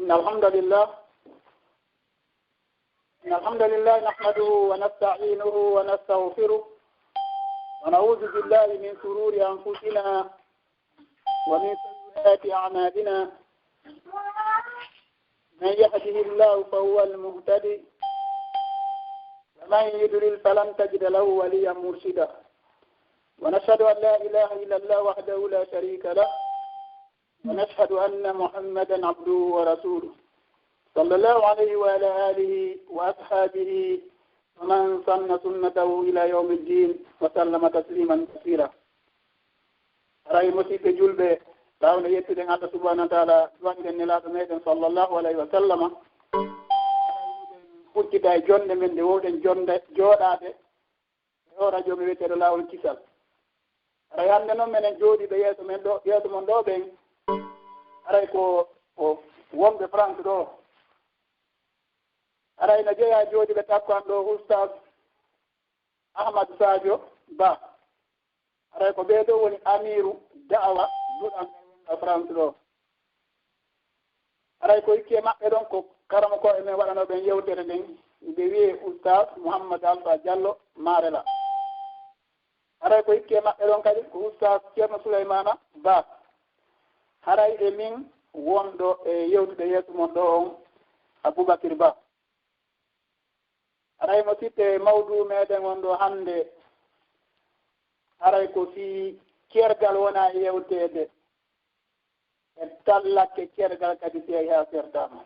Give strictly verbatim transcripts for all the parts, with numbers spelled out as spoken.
إن الحمد لله إن الحمد لله نحمده ونستعينه ونستغفره، ونعوذ بالله من شرور أنفسنا ومن سيئات أعمالنا. من يهده الله فهو المهتدي، ومن يضلل فلن تجد له وليا مرشدا. ونشهد أن لا إله إلا الله وحده لا شريك له، ونشهد أن محمدا عبده ورسوله، صلى الله عليه وعلى آله وأصحابه ومن سن سنته إلى يوم الدين، وسلم تسليما كثيرا. Aray, musiɓɓe julɓe, ɓaawo nde yettuɗen Allah subhanahu wa taala, du'aniɗen Nelaaɗo meɗen sallallahu alayhi wa sallama, huccita e jonde men nde wowɗen jonde jooɗaade e o radio men wiyeteeɗo Laawol Kisal. Aray, hannde noon, menen jooɗiiɓe yeeso men ɗo, yeeso mon ɗo ɓen, aray ko, ko wonɓe France ɗo. Aray, no jeyaa jooɗiiɓe takko an ɗo, Oustaz Ahmad Sadio Ba. Aray, ko ɓee ɗo woni amiiru da'awa duɗal ngal wonɗo France ɗo. Aray, ko ikki e maɓɓe ɗon ko karamokooɓe men waɗanooɓe en yewtere nden, ɓe wiyee Oustaz Mouhammad Alpha Diallo Marela. Aray, ko ikki e maɓɓe ɗon kadi ko Oustaz Ceerno Souleymana Ba. Haray e min wonɗo e yewtude yeeso mon ɗo on, Aboubacry Ba. Aray, musiɓɓe, mawduu meɗen on ɗo hannde, aray ko fii cergal wona e yewteede. E tallake cergal kadi, si a yaha sertaama.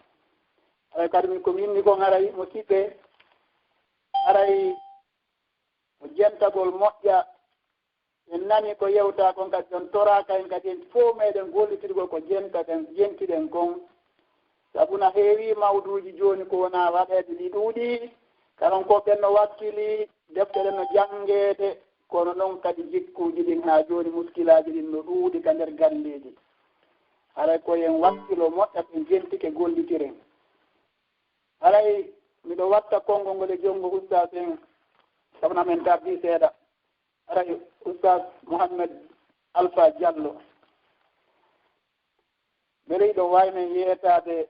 Aray kadi min ko mi inni kon, aray musiɓɓe, aray ko jentagol moƴƴa. En nani ko yewtaa kon kadi, on toraaka en kadi, en fof meɗen gollitirgol ko jentaɗen, jentiɗen kon. Sabu na heewi mawduuji jooni ko wona waɗeede ɗi ɗuuɗi, karon ko ɓen no wakkili, defte ɗen no janngeede, kono noon kadi jikkuuji ɗin haa jooni, muskilaaji ɗin no ɗuuɗi ka nder galleeji. Haray ko en wakkilo moƴƴa, en jentike, gollitiren. Haray miɗo watta konngol ngol e junngo ustaas en, sabu na men tardi seeɗa. Haray Ustaas Mouhamed Alpha Diallo, mbele hiɗon waawi men yeetaade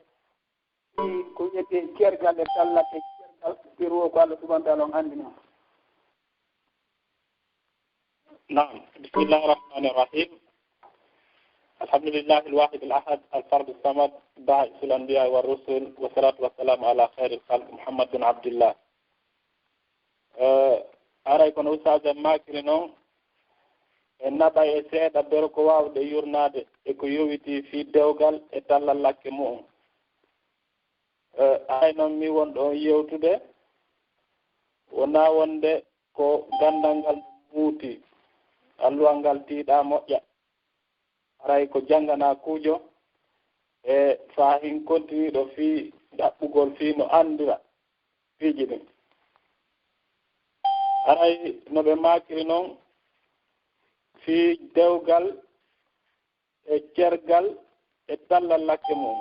fii ko wiyetee cergal e tallake cergal, firo ko Allah subhanahu wa taala on anndini on? نعم. بسم الله الرحمن الرحيم. الحمد لله الواحد الأحد الفرد الصمد، باعث الأنبياء والرسل، والصلاة والسلام على خير الخلق محمد بن عبد الله. Eh, aray kono ustaas en maakiri noon, en naɓay e seeɗa berko waawde yurnaade e ko yowitii fii dewgal e tallallake mu'un. Eh, aray noon mi wonɗo on yewtude, wonaa wonde ko ganndal ngal muuti, alluwal ngal tiiɗaa moƴƴa. Haray ko jannganaakuujo e faahin kontiniiɗo fii ɗaɓɓugol fii no anndira piiji ɗin. Haray no ɓe maakiri non fii dewgal e cergal e tallallake mum.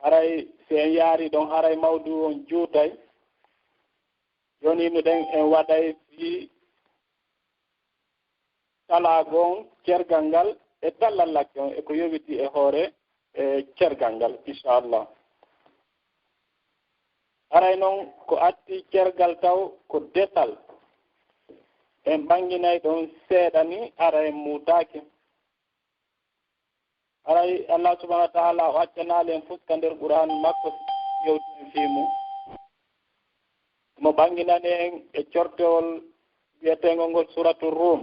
Haray si en yaari ɗon, haray mawduu on juutay. Jooni miɗen en waɗay fii talaago on cergal ngal e tallallake on e ko yowitii e hoore e cergal ngal, inchallah. Haray non ko atti cergal taw ko desal. En ɓannginay ɗon seeɗa ni, haray en muutaaki. Haray Allah subhanahu wa taala o accanaali en fus ka nder Qur'aan makko yewtiden fii mum. Mo ɓannginani en e cortewol wiyeteengol ngol Suuratu Ruum,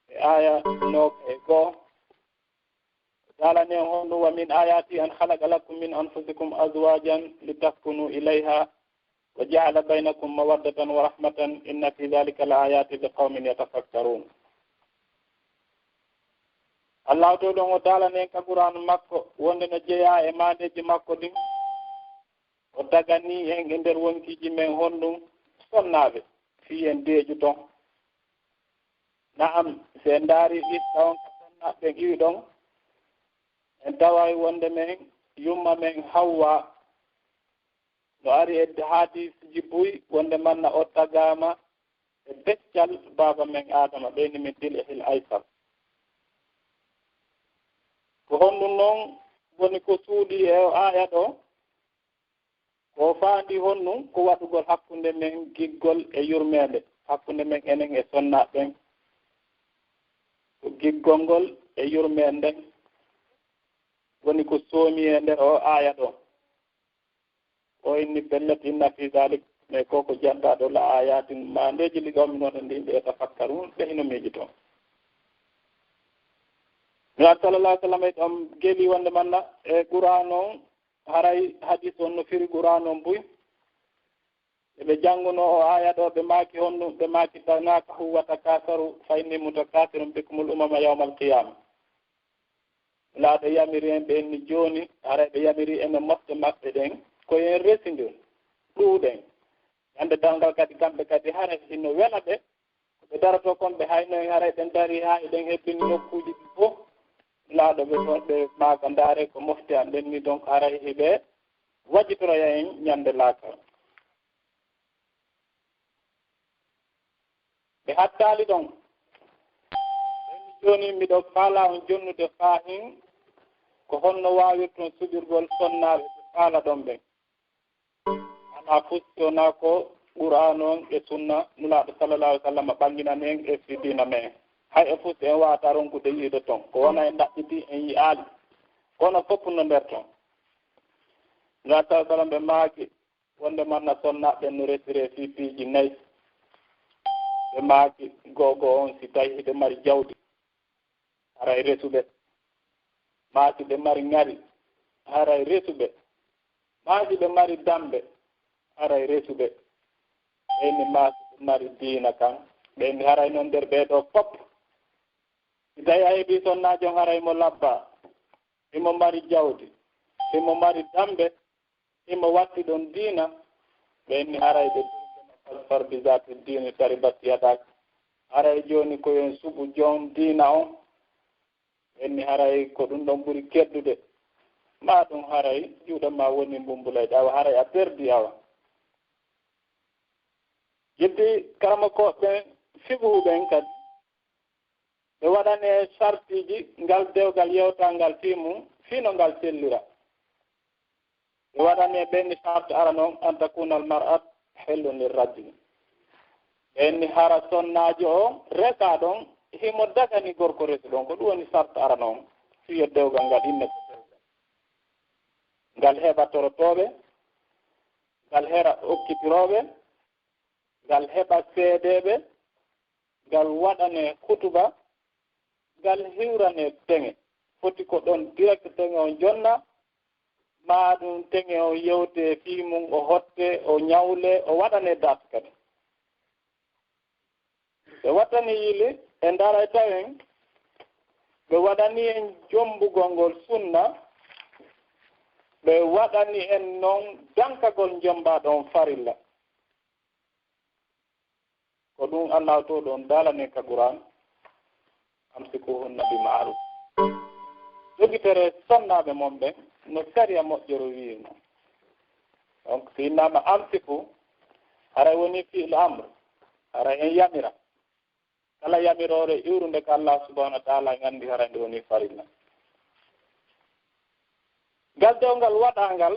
e aaya noogaye e goo. Daalani en honɗum, ومن آياته أن خلق لكم من أنفسكم أزواجا لتسكنوا إليها وجعل بينكم مودة ورحمة إن في ذلك لآيات لقوم يتفكرون. Allah to ɗon o daalani en ka Qur'aan makko wonde no jeyaa e maandeeji makko ɗin, o tagani en e nder wonkiiji men honɗum? Sonnaaɓe, fii en deeƴu ton. Na'am, si en ndaari qissa on ka sonnaaɓe ɓen iwi ɗon, en taway wonde men yumma men Hawwa no ari e hadiisji buy wonde manna o tagaama e beccal baaba men Aadama, ɓeyni min dil'ihil aysar. Ko honɗum non woni ko suuɗii e o Honɗum ko waɗugol hakkunde men giggol e yurmeende, hakkunde men enen e sonnaaɓe ɓen? Ko giggol ngol e yurmeende nden woni ko soomi e nder o aaya ɗo. O inni: "Pellet, inna fi dalik", mais ko ko janndaa ɗo, "la ayatin", maandeeji, "li qawmin", wonande yimɓe, "yatafakkarun", ɓe hino miijitoo. Nulaaɗo sallallahu alaihi wasallam e ɗon geli wonde manna e Qur'an on, haray hadis on no firi Qur'an on buy. E ɓe jannguno o aaya ɗo, ɓe maaki honɗum? Ɓe maaki: "Tanakahu wa takasaru fa inni mutakasirun bikumul umama yawmal qiyama." Nulaaɗo yamiri en, ɓe inni jooni, haray ɓe yamiri en e mofte maɓɓe ɗen, ko en resindir, ɗuuɗen. Ñande darngal kadi, kamɓe kadi, haray hino wela ɓe, ko ɓe daroto kon, ɓe hayno en, haray ɓen darii haa eɗen hebbini nokkuuji ɗi fof. Nulaaɗo ɓe ɗon, ɓe maaka: "Ndaaree ko mofte am ɗen ni, donc haray hiɓe wajitoroya en ñande laakara." Ɓe hattaali ɗon. Ɓe inni: "Jooni miɗo faalaa on jonnude faahin ko honno waawirton suɓirgol sonnaaɓe ɓe faalaɗon ɓen. Alaa fus si wonaa ko Qur'aanu on e sunna Nulaaɗo sallallahu alaihi wasallam ɓanginani en e fii diina men. Hay e fus en waawataa ronkude yi'ude ton. Ko wona en ɗaɓɓiti, en yi'aali. Kono fof no nder ton." Nulaaɗo sallallahu alaihi wasallam ɓe maaki wonde manna sonnaaɓe ɓen no resiree fii piiji nayi. Ɓe maaki, go'o go'o on, si tawi hiɓe mari jawdi, haray resu ɓe. Maa si ɓe mari ŋari, haray resu ɓe. Maa si ɓe mari dammbe, haray resu ɓe. Ɓe inni maa si ɓe mari diina kan, ɓe inni haray non nder ɓee ɗoo fof. Si tawi a heɓii sonnaajo on, haray mo labbaa, himo mari jawdi, himo mari dammbe, himo watti ɗon diina, ɓe inni haray ɓe fazfar bi zaati diini taribat yadak. Haray jooni ko yo en suɓu joom diina on. Ɓe inni haray ko ɗum ɗon ɓuri keddude. Maa ɗum haray juuɗe maa woni mbumbulayɗe, awa haray a perdi awa. Yeddi karamokooɓe ɓen fiɓuhu ɓen kadi, ɓe waɗane sartiiji ngal dewgal yewtangal fii mum, fii no ngal sellira. Ɓe waɗane ɓe inni sarti arano on, an takuna al mar'at hillun lir rajul. Ɓe inni hara sonnaajo on resaa ɗon, himo dagani gorko resu ɗon. Ko ɗum woni sarti arano on, fii yo dewgal ngal inne ko dewgal. Ngal heɓa torotooɓe, ngal heɓa okkitirooɓe, ngal heɓa seedeeɓe, ngal waɗane hutuba, ngal hiwrane teŋe. Foti ko ɗon direct teŋe on jonna, maa ɗum teŋe on yewte fii mum, o hotte, o ñawle, o waɗane date kadi. Ɓe wattani yili, ɓe ndaray tawen, ɓe waɗani en jombugol ngol sunna, ɓe waɗani en non dankagol jombaaɗo on farilla. Ko ɗum Allahu to ɗon daalani ka Qur'an, "Amsikuhunna bi ma'ruf." Jogitere sonnaaɓe mon ɓen no sariya moƴƴoro wi'irno. Donc, si innama amsiku, haray woni fi'il amr, haray en yamira. Kala yamiroore iwrunde ka Allah subhanahu wa ta'ala, en anndi haray nde woni farilla. Ngal dewgal waɗangal,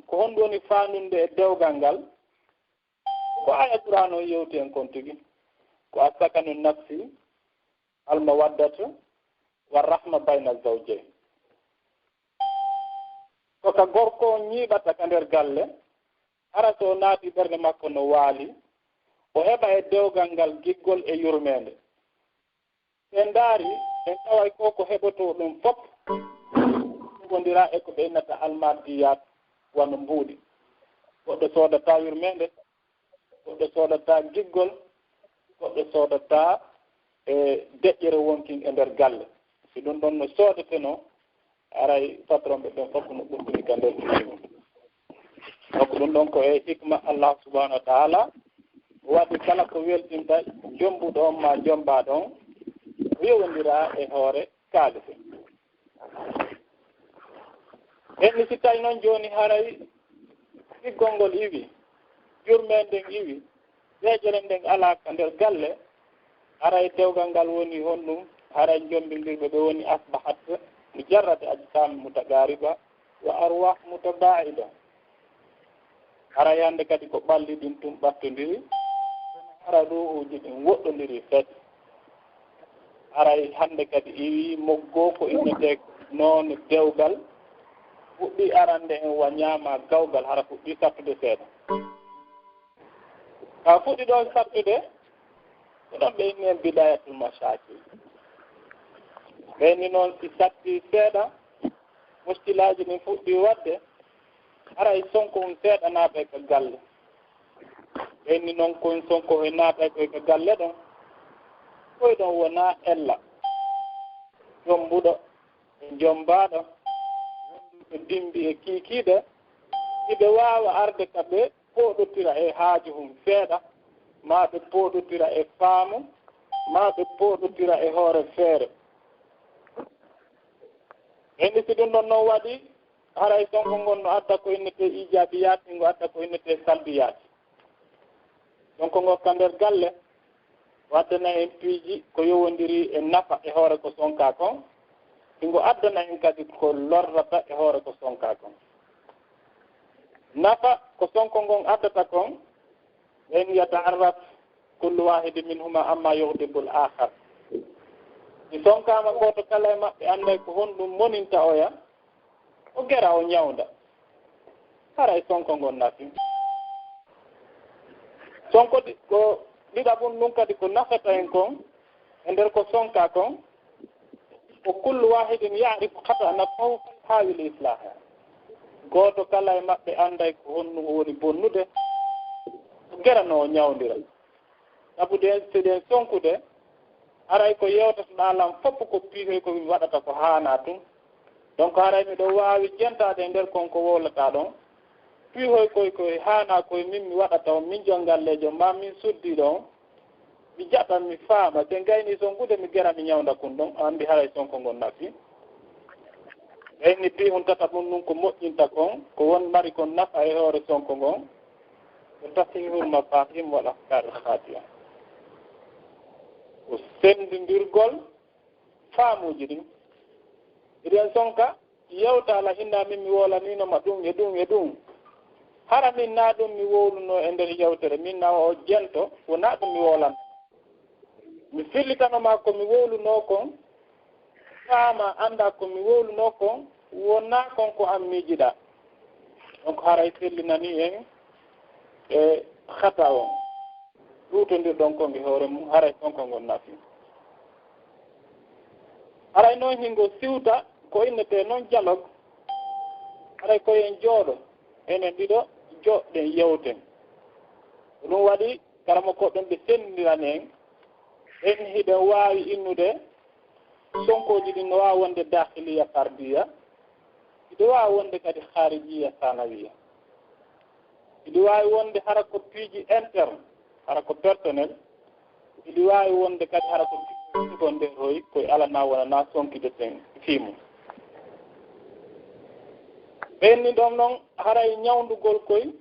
ko honɗum woni faandunde e dewgal ngal? Ko aya Qur'an o yewti en kon tigi. Ko as-sakanu nafsi, al-mawaddatu, wa rahma bayna zawjayn. Ko ka gorko on ñiiɓata ka nder galle, hara so o naati ɓernde makko no waali, o heɓa e dewgal ngal giggol e yurmeende. En ndaari, en taway ko ko heɓotoo ɗum fof, ɗum wondiraa e ko ɓe innata almaddiyaat, wano mbuuɗi. Goɗɗo soodataa yurmeende, goɗɗo soodataa giggol, goɗɗo soodataa e deƴƴere wonkin e nder galle. Si ɗum ɗon no soodetenoo, aray patron ɓe ɓen fof no ɓurtini ka nder ɗum. Donc ɗum ɗon ko e hikma Allah subhanahu wa ta'ala waɗi kala ko weltinta jombuɗo on ma jombaaɗo on, yowondira e hoore kaalisi. En ni si tawi noon jooni haray giggol ngol iwi, yurmeende nden iwi, deƴƴere nden alaa ka nder galle, haray dewgal ngal woni honɗum? Haray jombindirɓe ɓe woni asbahat mujarrad ajsam mutaqariba wa arwah mutabaida. Haray hannde kadi ko ɓalli ɗin tun ɓattondiri, haray ruuhuuji ɗin woɗɗondiri fed. Haray hannde kadi iwi moggo ko innetee noon dewgal, fuɗɗi arande en wa ñaama gawgal, hara fuɗɗi sattude seeɗa. Ka fuɗɗi ɗon sattude, ko ɗon ɓe inni en bidayatul mashakil. Ɓe inni noon si satti seeɗa, muskilaaji ɗin fuɗɗi waɗde, haray Sonko on seeɗa naatay ka galle. Ɓe inni noon kon Sonko he naatay koy ka galle ɗon. Koy ɗon wonaa ella. Jombuɗo e jombaaɗo, wonduɓe dimbi e kiikiiɗe, hiɓe waawa arde ka ɓe pooɗotira e haaju hun seeɗa, maa ɓe pooɗotira e faamu, maa ɓe pooɗotira e hoore feere. Ɓe inni si ɗum ɗon non waɗi, haray Sonko ngon no adda ko innetee iijaabiyaat, ngo adda ko innetee salbiyaat. Sonko ngo ka nder galle, o addana en piiji ko yowondiri e nafa e hoore ko sonka kon, si ngo addana en kadi ko lorrata e hoore ko sonka kon. Nafa ko Sonko ngon addata kon, en yataarraf kullu waahidin minhuma amma yughdibul aakhar. Si sonkaama gooto kala e maɓɓe annday ko honɗum moninta oya, o gera o ñawnda. Haray Sonko ngon nafi. Sonko ɗi-, ko ɗiɗaɓun ɗum kadi ko nafata en kon, e nder ko sonka kon, ko kullu waahidin ya'rifu khata'a nafsihi fal yuhawil islaaha. Gooto kala e maɓɓe annday ko honɗum o woni bonnude, o gera no o ñawndira. Sabu ɗen, si ɗen sonkude, haray ko yewtataɗaa lan fof ko piihoy ko mi waɗata ko haanaa tun. Donc haray miɗo waawi jentaade e nder kon ko wowlataa ɗon. Piihoy koy koy haanaa koy min mi waɗata on, min jonngalleejo maa min suddiiɗo on. Mi jaɓa, mi faama. Si en gaynii sonkude, mi gera, mi ñawnda kun ɗon. A anndi haray Sonko ngon nafi. Ɓe inni piihun tataɓun ɗun ko moƴƴinta kon, ko won mari kon nafa e hoore Sonko ngon. Ko tasihihul mafahim wal afkaaril khaati'a. Ko senndindirgol faamuuji ɗin. Hiɗen sonka yewta ala hinna min mi wowlaniino ma ɗum e ɗum e ɗum. Hara min na ɗum mi wowluno e nder yewtere, min na o jento, wona ɗum mi wowlan. Mi fillitano ma ko mi wowluno kon, faama annda ko mi wowluno kon, wona kon ko an miijiɗa. Donc haray sellinani en e khata on. Ɗuutondirɗon kon e hoore mum, haray Sonko ngon nafi. Haray noon hingo siwta ko innetee noon dialogue. Haray ko en jooɗo, enen ɗiɗo jooɗɗen yewten. Ko ɗum waɗi karamoko ɗum ɓe senndirani en, en hiɗen waawi innude Sonkooji ɗin no waawi wonde dakhiliya fardiya, hiɗo waawi wonde kadi kharijiya sanawiya. Hiɗi waawi wonde hara ko piiji interne, hara ko personnel. Hiɗi waawi wonde kadi hara ko piiji secondaire hoy, koye alana wonana sonkideten fii mum. Ɓenni ɗon noon, haray ñawndugol koy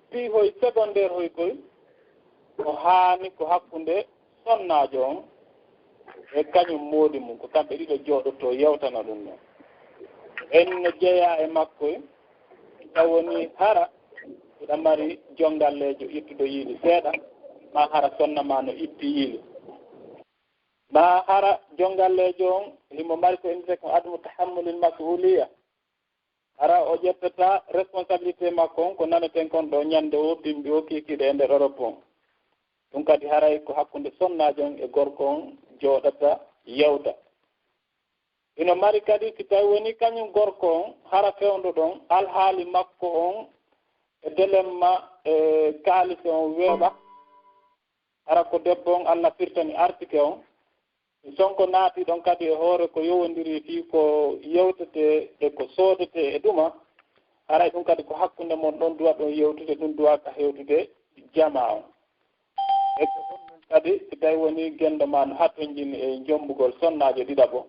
piihoy secondaire hoy koy, ko haani ko hakkunde sonnaajo on e kañum moodi mum, ko kamɓe ɗiɗo jooɗotoo yewtana ɗum noon. En no jeyaa e makko, taw woni hara hiɗa mari jonngalleejo ittuɗo yiili seeɗa, ma hara sonna ma no itti yiili. Ma hara jonngalleejo on himo mari ko innete ko admu tahammulil mas'uliya. Hara o ƴettata responsabilité makko on, ko naneten kon ɗo ñande o, bimbi o, kiikiiɗe e nder Europe on. Ɗum kadi haray ko hakkunde sonnaajo on e gorko on jooɗata yewta. Ino mari kadi, si tawi woni kañum gorko on, hara fewndo ɗon, alhaali makko on e delemma e kaalisi on weeɓa. Hara ko debbo on Allah firtani artike on. Sonko naati ɗon kadi e hoore ko yowondiri fii ko yewtetee e ko soodetee e ɗuma. Haray ɗum kadi ko hakkunde mon ɗon duwa ɗon yewtude, ɗum duwa ka hewtude jamaa on. E ko honɗum kadi, si tawi woni gendo ma no hatonjini e jombugol sonnaajo ɗiɗaɓo,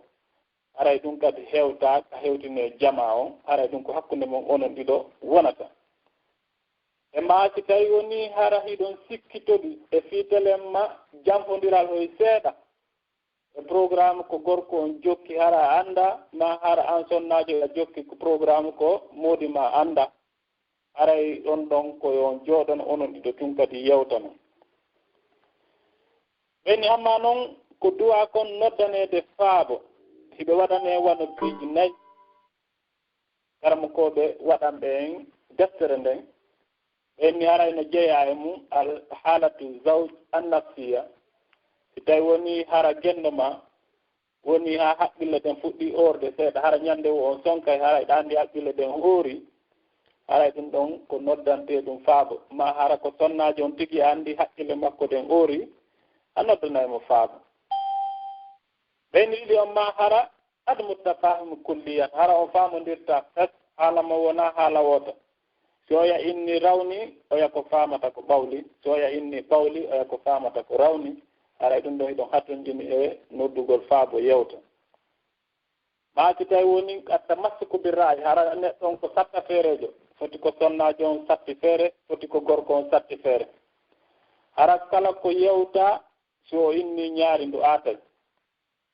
haray ɗum kadi hewta ka hewtine jamaa on, haray ɗum ko hakkunde mon onon ɗiɗo wonata. E maa si tawi woni hara hiɗon sikkitoɗi e fii telemma janfondiral hoy seeɗa e programme ko gorko on jokki hara a annda, maa hara an sonnaajo a jokki ko programme ko moodi ma annda. haray on ɗon ko yo on jooɗon onon ɗiɗo tun kadi yewtano. Ɓen ni amma non ko du'a kon noddaneede faabo, hiɓe waɗanee wano piiji nay. Karamokooɓe waɗanɓe en deftere nden, ɓen ni haray no jeyaa e mum al haalatu zawj an nafsiya. Si tawi woni hara genndo ma woni haa haqqille ɗen fuɗɗi oorde seeɗa, hara ñande wo on sonkay, haray ɗa anndi haqqille ɗen hoori, haray ɗum ɗon ko noddantee ɗum faabo. Ma hara ko sonnaajo on tigi a anndi haqqille makko ɗen oori, a noddanay mo faabo. Ɓen ɗiɗi on ma hara admu tafahumu kulliyan, hara on faamondirta fes, haala mo wona haala woota. Si oya inni rawni, oya ko faamata ko ɓawli. Si oya inni ɓawli, oya ko faamata ko rawni. Haray ɗum ɗon hiɗon hatonjini e noddugol faabo yewta. Ma si tawi woni atta massuku bi ra'ayi, hara neɗɗo on ko satta feereejo, foti ko sonnaajo on satti feere, foti ko gorko on satti feere. Hara kala ko yewta, si o inni ñaari ndu aatay.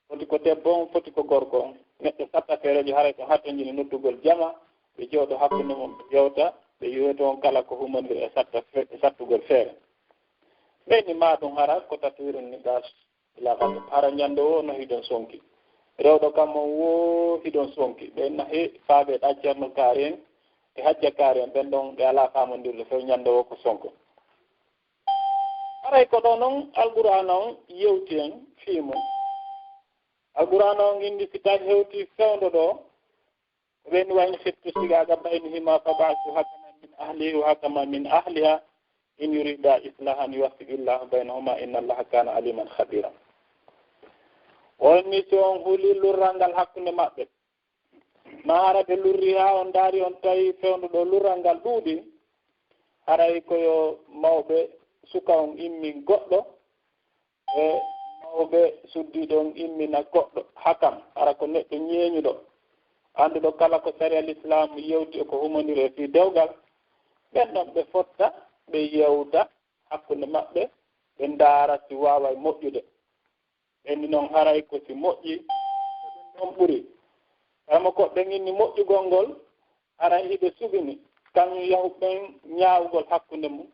Foti ko debbo on, foti ko gorko on. Neɗɗo satta feereejo haray ko hatonjini noddugol jama, ɓe jooɗo hakkunde mum, ɓe yewta, ɓe yewoto on kala ko humondiri e satta fe-, e sattugol feere. Ɓen ni ma ɗum hara ko tatwirun nikaah ila ghadab. Hara ñande wo no hiɗon sonki. Rewɗo kam on wo hiɗon sonki. Ɓen na he faaɓe ɗa Ceerno Kaari en e Hajja Kaari en, ɓen ɗon ɓe alaa faamondirde few ñande wo ko sonko. Haray ko ɗo non Alqur'aana on yewti en fii mum. Alqur'aana on indi si tawi hewti fewndo ɗo, ko ɓen wa in khiftum shiqaqa baynihima fab'athu hakaman min ahlihi wa hakaman min ahliha in yurida islahan yuwaffiqillahu baynahuma inna Allaha kana aliman khabira. On ni si on huli lurral ngal hakkunde maɓɓe, ma hara ɓe lurri haa on ndaari on tawi fewndo ɗo lurral ngal ɗuuɗi, haray ko yo mawɓe suka on immin goɗɗo, e mawɓe suddiiɗo on immina goɗɗo, hakam, hara ko neɗɗo ñeeñuɗo, annduɗo kala ko sariya Lislaam yewti e ko humondiri e fii dewgal, ɓen ɗon ɓe fotta, ɓe yewta hakkunde maɓɓe, ɓe ndaara si waaway moƴƴude. Ɓen ni non haray ko si moƴƴi, ko ɗum ɗon ɓuri. Kala mo ko ɓen inni moƴƴugol ngol, haray hiɓe suɓini, kañum yahu ɓen ñaawugol hakkunde mum.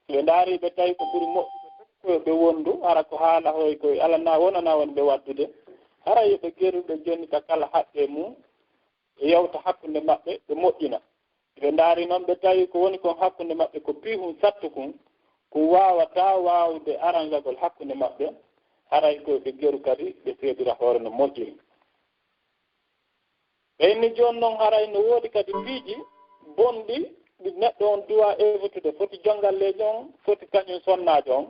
Si ɓe ndaari ɓe tawi ko ɓuri moƴƴude fof ko yo ɓe wondu, hara ko haala hoy koye alanaa wonanaa won ɓe waɗdude. Haray yo ɓe geru ɓe jonnita kala haqqee mum, ɓe yewta hakkunde maɓɓe, ɓe moƴƴina. Si ɓe ndaari non ɓe tawi ko woni kon hakkunde maɓɓe ko piihun sattukun, kun waawataa waawude aranjagol hakkunde maɓɓe, haray ko ɓe geru kadi ɓe seedira hoore no moƴƴiri. Ɓe inni jooni non haray no woodi kadi piiji bonɗi ɗi neɗɗo on duwa eewtude, foti jonngalleejo on, foti kañum sonnaajo on.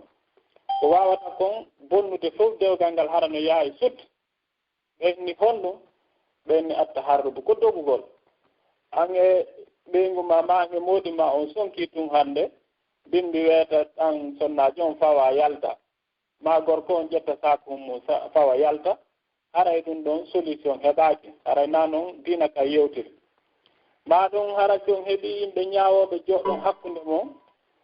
Ko waawata kon bonnude fof dewgal ngal hara no yaawi sut. Ɓen ni honɗum? Ɓen ni attaharrubu ko dogugol. An e ɓeyngu ma, ma an e moodi ma on sonki tun hannde, bimbi weeta an sonnaajo on fawa yalta. Ma gorko on ƴetta saaku mum sa-, fawa yalta. Haray ɗum ɗon solution heɓaaki. Haray na non diina ka yewtiri. Ma ɗum hara si on heɓi yimɓe ñaawooɓe jooɗon hakkunde mon,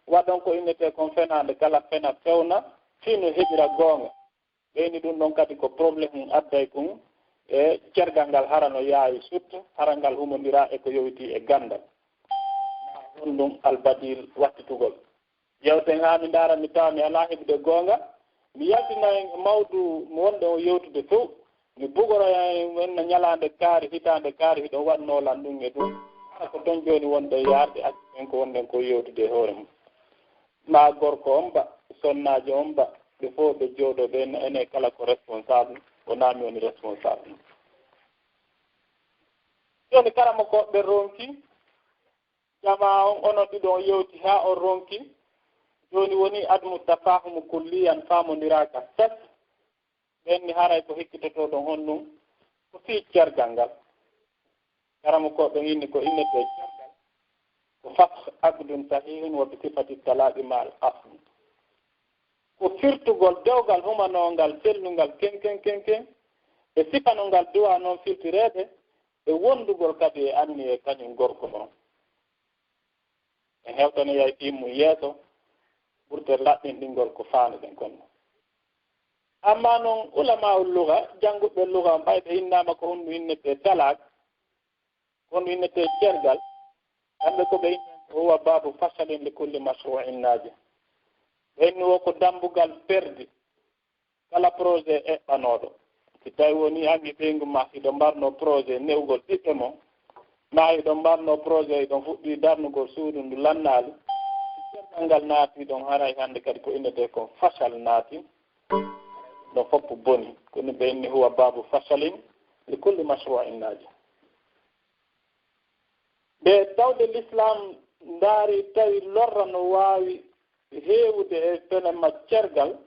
waɗon ko innetee kon fenaande, kala fena fewna, fii no heɓira goonga. Ɓeyni ɗum ɗon kadi ko problème mum adday kun e cergal ngal hara no yaawi sut, hara ngal humondira e ko yowiti e gandal. Ma honɗum albadil wattitugol? Yewten haa mi ndaara mi tawa mi alaa heɓude goonga. Mi yaltina en e mawdu mo wonɗen o yewtude fow. Mi bugoroya en wenna ñalaande kaari, hitaande kaari, hiɗon waɗnoo lan ɗum e ɗum. Hara ko ton jooni wonɗen yaarde, accu en ko wonɗen ko yewtude e hoore mum. Ma gorko on ba, sonnaajo on ba, ɓe fow ɓe jooɗoo ɓe, ene kala ko responsable, wonaa mi woni responsable. Jooni karamoko ɓe ronki, jamaa on, onon ɗiɗo on yewti haa on ronki. Jooni woni admu tafahumu kulliyan, faamondiraaka sas. Ɓen ni haray ko hekkitotoo ɗon honɗum? Ko fii cergal ngal. Karamoko ɓen inni ko innetee cergal. Ko fasxu aqdun sahihun wa bi sifati talaaqi ma al asl. Ko firtugol dewgal humanoongal, sellungal, ken, ken, ken, ken, e sifa no ngal duwaa non firtireede, e wondugol kadi e anniyee kañum gorko on. En hewtanoyay fii mum yeeso, ɓurte laɓɓinɗingol ko faanduɗen kon non. Amma non, ulamaa'ul luga, jannguɓe luga on, ɓay ɓe innaama ko honɗum innetee talaak, ko honɗum innetee cergal, kamɓe ko ɓe inna Huwa babu fasalin li kulli mashru'in naji. Ɓenni wo ko dambugal perdi kala projet eɓɓanooɗo. Si tawi woni an e ɓeyngu ma hiɗo mbarno projet ne'ugol ɓiɓɓe mon, ma hiɗo mbarno projet hiɗon fuɗɗi darnugol suudu ndu lannaali, si cerdal ngal naati ɗon, haray hannde kadi ko innetee kon fasal naati. No foppu boni. Kono ɓe inni huwa babu fasalin li kulli mashru'in naji. Nde tawde l'islam ndaari tawi lorra no waawi heewude e pene ma cergal,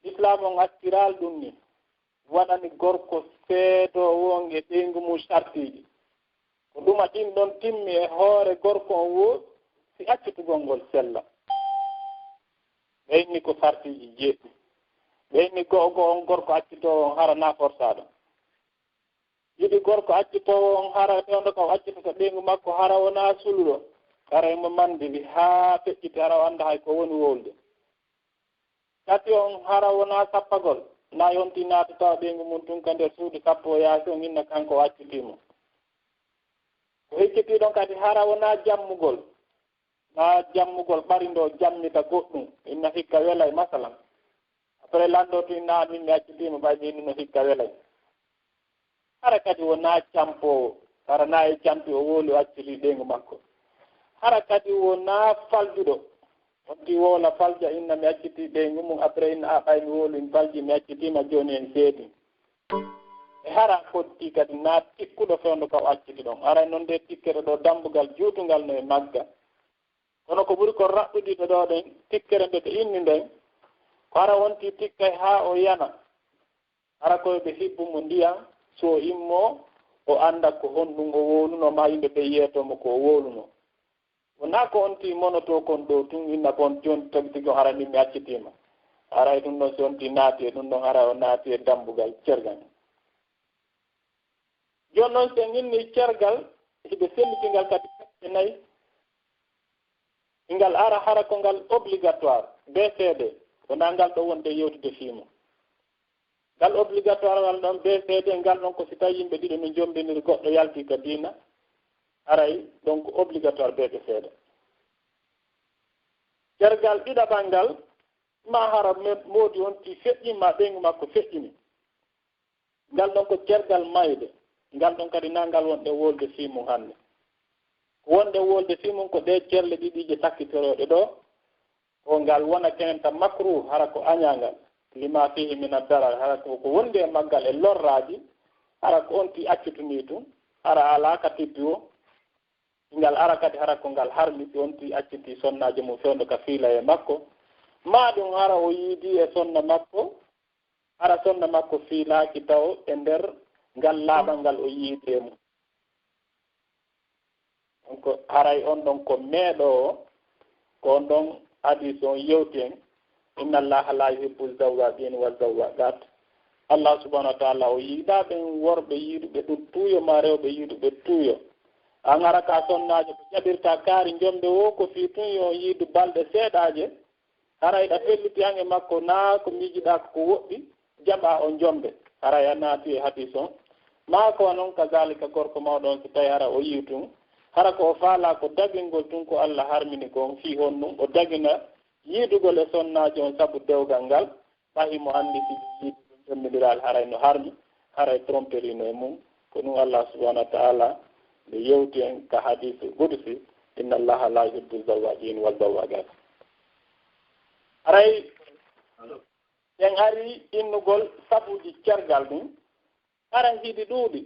l'islam on acciral ɗum ni, waɗani gorko seedoowo on e ɓeyngu mum sartiiji. Ko ɗuma ɗin ɗon timmi e hoore gorko on wo si accitugol ngol sella. Ɓe inni ko sartiiji jeeɗi. Ɓe inni go'o go'o on gorko accitoowo on hara na forsaaɗo. Yiɗi gorko accitoowo on hara fewndo ka o accitata ɓeyngu makko hara wonaa suluɗo. Hara emo mandiri haa feƴƴiti hara o annda hay ko woni wowlude. Tati on hara wonaa sappagol. Na yonti naata tawa ɓeyngu mum tun ka nder suudu sappo o yaasi on inna kanko o accitii mo. Ko hiccitiiɗon kadi hara wonaa jammugol. Maa jammugol ɓari ndo jammita goɗɗum, inna hikka welay, masalan. Après lanndo tun inna min mi accitiima ɓay min no hikka welay. Hara kadi wonaa campoowo, hara na e campi o wowli o acciti ɓeyngu makko. Hara kadi wonaa faljuɗo, on ti wowla falja inna mi acciti ɓeyngu mum, après inna a ɓay mi wowli mi falji mi accitiima jooni en seedi. E hara fotti kadi na tikkuɗo fewndo ka o acciti ɗon. Haray non nde tikkere ɗo dambugal juutungal no e magga. Kono ko ɓuri ko raɓɓuɗiɗo ɗo ɗen, tikkere nde ɓe inni nden, ko hara wonti tikkay haa o yana. Hara koye ɓe hibbu mo ndiyan, so o immo, o annda ko honɗum o wowluno, ma yimɓe ɓe yeeto mo ko o wowluno. Wonaa ko on ti monoto kon ɗo tun, inna ko on ti on tagi tigi on hara min mi accitiima. Haray ɗum ɗon si on ti naati e ɗum ɗon, hara o naati e dambugal cergal. Jooni noon, si en inni cergal, hiɓe sellitingal kadi cakke nayi. Ngal ara hara ko ngal obligatoire, B C D, wonaa ngal ɗo wonde yewtude fii mum. Ngal obligatoire ngal ɗon B C D, ngal ɗon ko si tawi yimɓe ɗiɗo no njombiniri, goɗɗo yalti ka diina, haray ɗon ko obligatoire B C D. Cergal ɗiɗaɓal ngal, ma hara me-, moodi on ti feƴƴi, ma ɓeyngu makko feƴƴini. Ngal ɗon ko cergal mayde. Ngal ɗon kadi na ngal wonɗen wolde fii mum hannde. Ko wonɗen wolde fii mum ko ɗee cerle ɗiɗi je sakkitorooɗe ɗo. Ko ngal wona kenen ta makruh, hara ko añaangal. Lima fihi min ad-darar, hara ko, ko wondi e maggal e lorraaji, hara ko on ti accutuni tun, hara alaa ka tibbi o. Ngal ara kadi hara ko ngal harmi si on ti acciti sonnaajo mum fewndo ka fiila e makko. Maa ɗum hara o yiidi e sonna makko, hara sonna makko fiilaaki taw e nder ngal laaɓal ngal o yiidi e mum. Donc, haray on ɗon ko meeɗoowo, ko on ɗon hadis on yewti en, inna Allaha la yuhibbu zawwaqin wa zawwaqat. Allah subhanahu wa ta'ala o yiɗaa ɓen worɓe yiɗuɓe ɗum tuuyo, ma rewɓe yiɗuɓe tuuyo. An ara ka sonnaajo ko jaɓirta kaari njombe wo ko fii tun yo on yiidu balɗe seeɗaaje, haray ɗa felliti an e makko, naa ko miijiɗaa ko, ko woɗɗi, jaɓaa o njombe. Haray a naati e hadis on. Maa ko non kazalika gorko mawɗo on, so tawi hara o yii tun, hara ko o faalaa ko dagingol tun ko Allah harmini kon, fii honɗum o dagina yiidugol e sonnaajo on sabu dewgal ngal, ɓay himo anndi si yiidugol jommidiral haray no harmi, haray tromperie no e mum. Ko ɗum Allah subhanahu wa ta'ala nde yewti en ka hadis qudsi, inna Allaha la yuhibbu zawwaqin wa zawwaqat. Haray en ari innugol sabuuji cergal ɗin, hara hiɗi ɗuuɗi.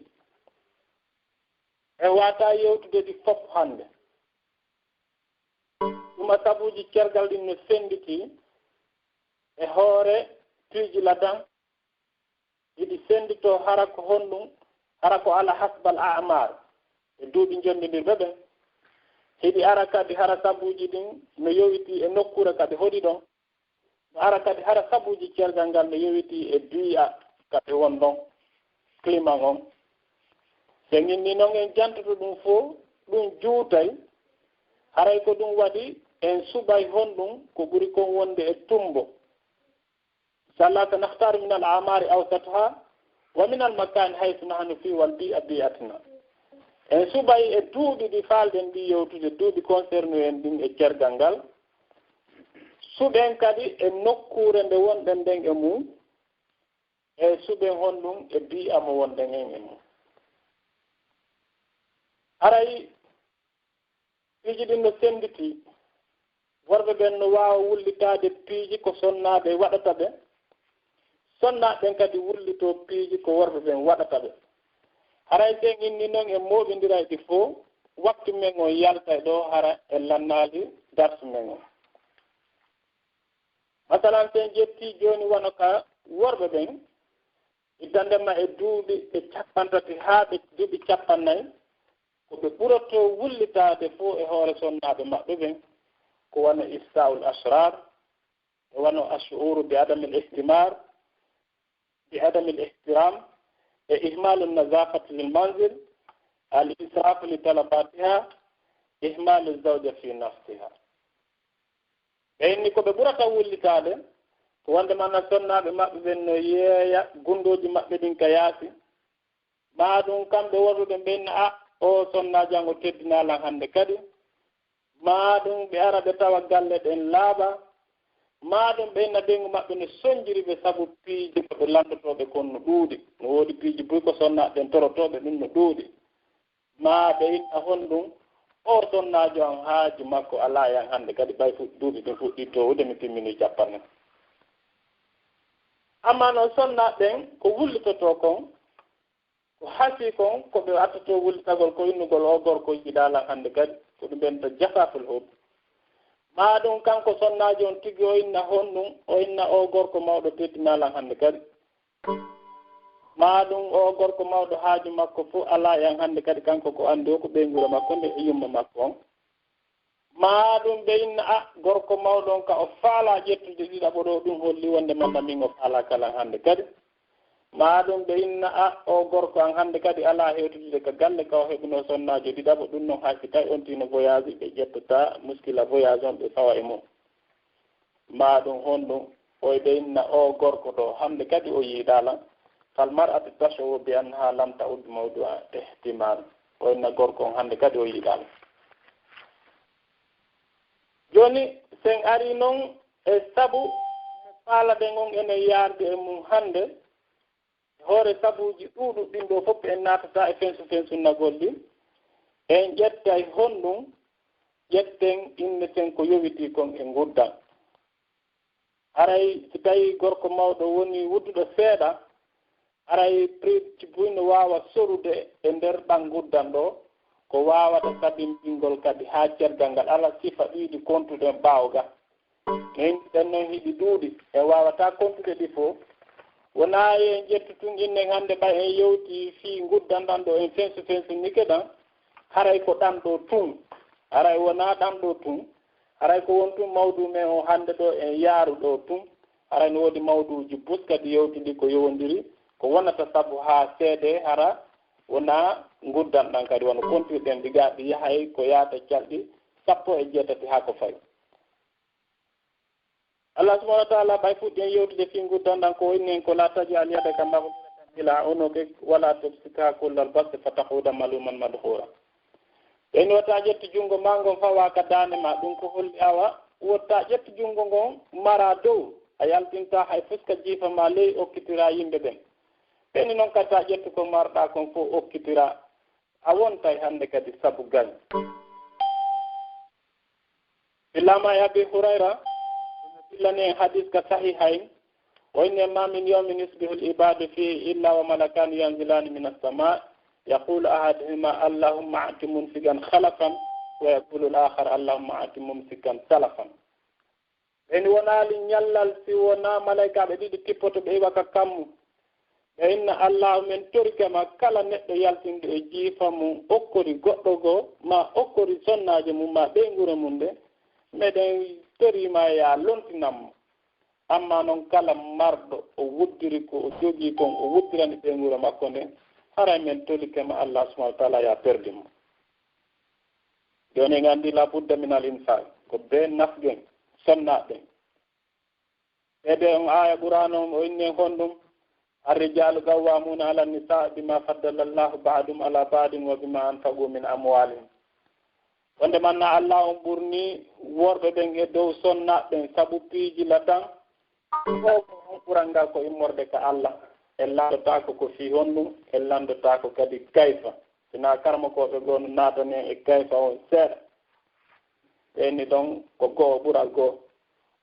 En waawataa yewtude ɗi fof hannde. Ɗuma sabuuji cergal ɗin no sennditi e hoore piiji ladan. Hiɗi sennditoo hara ko honɗum, hara ko ala hasbal a'mar, e duuɓi njonndindirɓe ɓen. Hiɗi ara kadi hara sabuuji ɗin no yowitii e nokkuure ka ɓe hoɗi ɗon. No ara kadi hara sabuuji cergal ngal no yowitii e bii'a ka ɓe won ɗon, climat on. So en inni non en jantoto ɗum fof, ɗum juutay. Haray ko ɗum waɗi en suɓay honɗum ko ɓuri kon wonde e tumbo. Inchallah, سنختار من الأعمار أوسطها ومن المكان حيث نحن فيه والبيئة بيئتنا. En suɓay e duuɓi ɗi faalɗen ɗi yewtude, duuɓi concerné en ɗin e cergal ngal. Suɓen kadi e nokkuure nde wonɗen nden e mum, e suɓen honɗum e bii'a mo wonɗen en e mum. Haray piiji ɗin no sennditii. Worɓe ɓen no waawa wullitaade piiji ko sonnaaɓe waɗata ɓe. Sonnaaɓe ɓen kadi wullitoo piiji ko worɓe ɓen waɗata ɓe. Haray si en inni non en mooɓindiray ɗi fow, waktu men on yaltay ɗo hara en lannaali darsu men on. Masalan, si en ƴettii jooni wano ka worɓe ɓen, ittande ma e duuɓi ɓe cappanɗe tati haa ɓe duuɓi cappanɗe nayi, ko ɓe ɓurotoo wullitaade fow e hoore sonnaaɓe maɓɓe ɓen, ko wano ifsaa'ul asrar, e wano ashu'uru bi adamil ihtimar, bi adamil ihtiram, e ihmalu nazafati lil manzil, al israfu li talabatiha, ihmalu zawja fi nafsiha. Ɓe inni ko ɓe ɓurata wullitaade, ko wonde mana sonnaaɓe maɓɓe ɓen no yeeya gundooji maɓɓe ɗin ka yaasi. Maa ɗum kamɓe worɓe ɓe inna, a, o sonnaajo an o teddinaa lan hannde kadi. Maa ɗum ɓe ara ɓe tawa galle ɗen laaɓa. Maa ɗum ɓe inna ɓeyngu maɓɓe no sonjiri ɓe sabu piiji ko ɓe lanndotooɓe kon no ɗuuɗi. No woodi piiji buy ko sonnaaɓe ɓen torotooɓe ɗum no ɗuuɗi. Maa ɓe inna honɗum, o sonnaajo an haaju makko alaa e an hannde kadi, ɓay fu-, duuɓi ɗin fuɗɗii toowude, mi timmini cappanɗe. Ammaa non sonnaaɓe ɓen ko wullitotoo kon, ko hasii kon, ko ɓe attotoo wullitagol ko innugol o gorko yiɗaa lan hannde kadi, ko ɗum ɓen to jasaful hub. Maa ɗum kanko sonnaajo on tigi o inna honɗum, o inna o gorko mawɗo teddinaa lan hannde kadi. Maa ɗum o gorko mawɗo haaju makko fow alaa e an hannde kadi, kanko ko anndi o ko ɓeynguure makko nde e yumma makko on. Maa ɗum ɓe inna, a, gorko mawɗo on ka o faalaa ƴettude ɗiɗaɓo ɗo, ɗum holli wonde manna min o faalaaka lan hannde kadi. Maa ɗum ɓe inna, a, o gorko an hannde kadi alaa hewtitude ka galle ka o heɓunoo sonnaajo ɗiɗaɓo, ɗum non hay si tawi on tino voyage ɓe ƴettata muskila voyage on ɓe fawa e mum. Maa ɗum honɗum, o e ɓe inna o gorko ɗo hannde kadi o yiɗaa lan. Fal mar'atu tash'uru bi annaha lam ta'ud mawdu'a ihtimal. O inna gorko on hannde kadi o yiɗaa lan. Jooni, si en arii non e sabu faalaɗen on enen yaarde e mum hannde, hoore sabuuji ɗuuɗuɗi ɗin ɗo fof en naatata e fensu fensunnagol ɗi. En ƴettay honɗum, ƴetten inneten ko yowitii kon e nguddan. Haray si tawii gorko mawɗo woni wudduɗo seeɗa, haray prix ci buy no waawa sorude e nder ɗan nguddan ɗo, ko waawata sabimbingol kadi haa cergal ngal ala sifa ɗiɗi kontuɗen ɓaawo ga. Min ɗen non hiɗi ɗuuɗi, en waawataa kontude ɗi fof. Wonaa en ƴettu tun innen hannde ɓay en yewti fii nguddan ɗan ɗo en fensu fensu nike ɗan, haray ko ɗan ɗo tun, haray wonaa ɗan ɗo tun, haray ko won tun mawduu men o hannde ɗo en yaaru ɗo tun, haray no woodi mawduuji bus kadi yewtidi ko yowondiri, ko wonata sabu haa seede hara wonaa nguddan ɗan kadi wano kontirɗen ɗi gaa ɗi yahay ko yaata calɗi sappo e jeetati haa ko fawi. Allah subhanahu wa ta'ala ɓay fuɗɗi en yewtude fii nguddan ɗan ko o inni en ko la taj'al yadaka maghlulatan ila unuqik wala tubsitha kullal basti fataquda maluman madhura. Ɓen wota ƴettu junngo maa ngon fawa ka daande maa, ɗum ko holli awa wota ƴettu junngo ngon mara dow, a yaltinta hay fuska jiifa ma ley okkitira yimɓe ɓen. Ɓeni non kadi ta ƴettu ko marɗa kon fof okkitira, a wontay hannde kadi sabu gañ. Fillama e Abi Hurayra, ɓe fillani en hadis ka sahihayn, o inni ma min yawmin yusbihu al-ibadu fihi illa wa malakani yanzilani min as-sama, yaqulu ahaduhuma, "Allahumma a'ti munfiqan khalafan," wa yaqulu al-akhar, "Allahumma a'ti mumsikan talafan." Ɓen wonaali ñallal si wonaa malaykaaɓe ɗiɗi tippoto ɓe iwa ka kammu. Ɓe inna, "Allahu, men torike ma kala neɗɗo yaltinɗo e jiifa mum okkori goɗɗo goo, ma okkori sonnaajo mum, ma ɓeynguure mum nde, meɗen tori ma ya lontinan mo. Amma non kala marɗo o wuddiri ko o jogii kon, o wuddirani ɓeynguure makko nden, haray men torike ma Allah subhanahu wa ta'ala ya perdi mo." Jooni en anndi la budda min al infaq, ko bee nafgen, sonnaaɓe. E ɓe on aaya Qur'aana on o inni en honɗum? الرجال قوامون على النساء بما فضل الله بعضهم على بعض وبما أنفقوا من أموالهم. Wonde manna Allah on ɓurni worɓe ɓen e dow sonnaaɓe ɓen sabu piiji latan. Fof on ɓural ngal ko immorde ka Allah. En landotaako ko fii honɗum, en landotaako kadi kayfa. Sinaa karamokooɓe goo no naatani en e kayfa on seeɗa. Ɓeyni ɗon ko goo ɓural goo.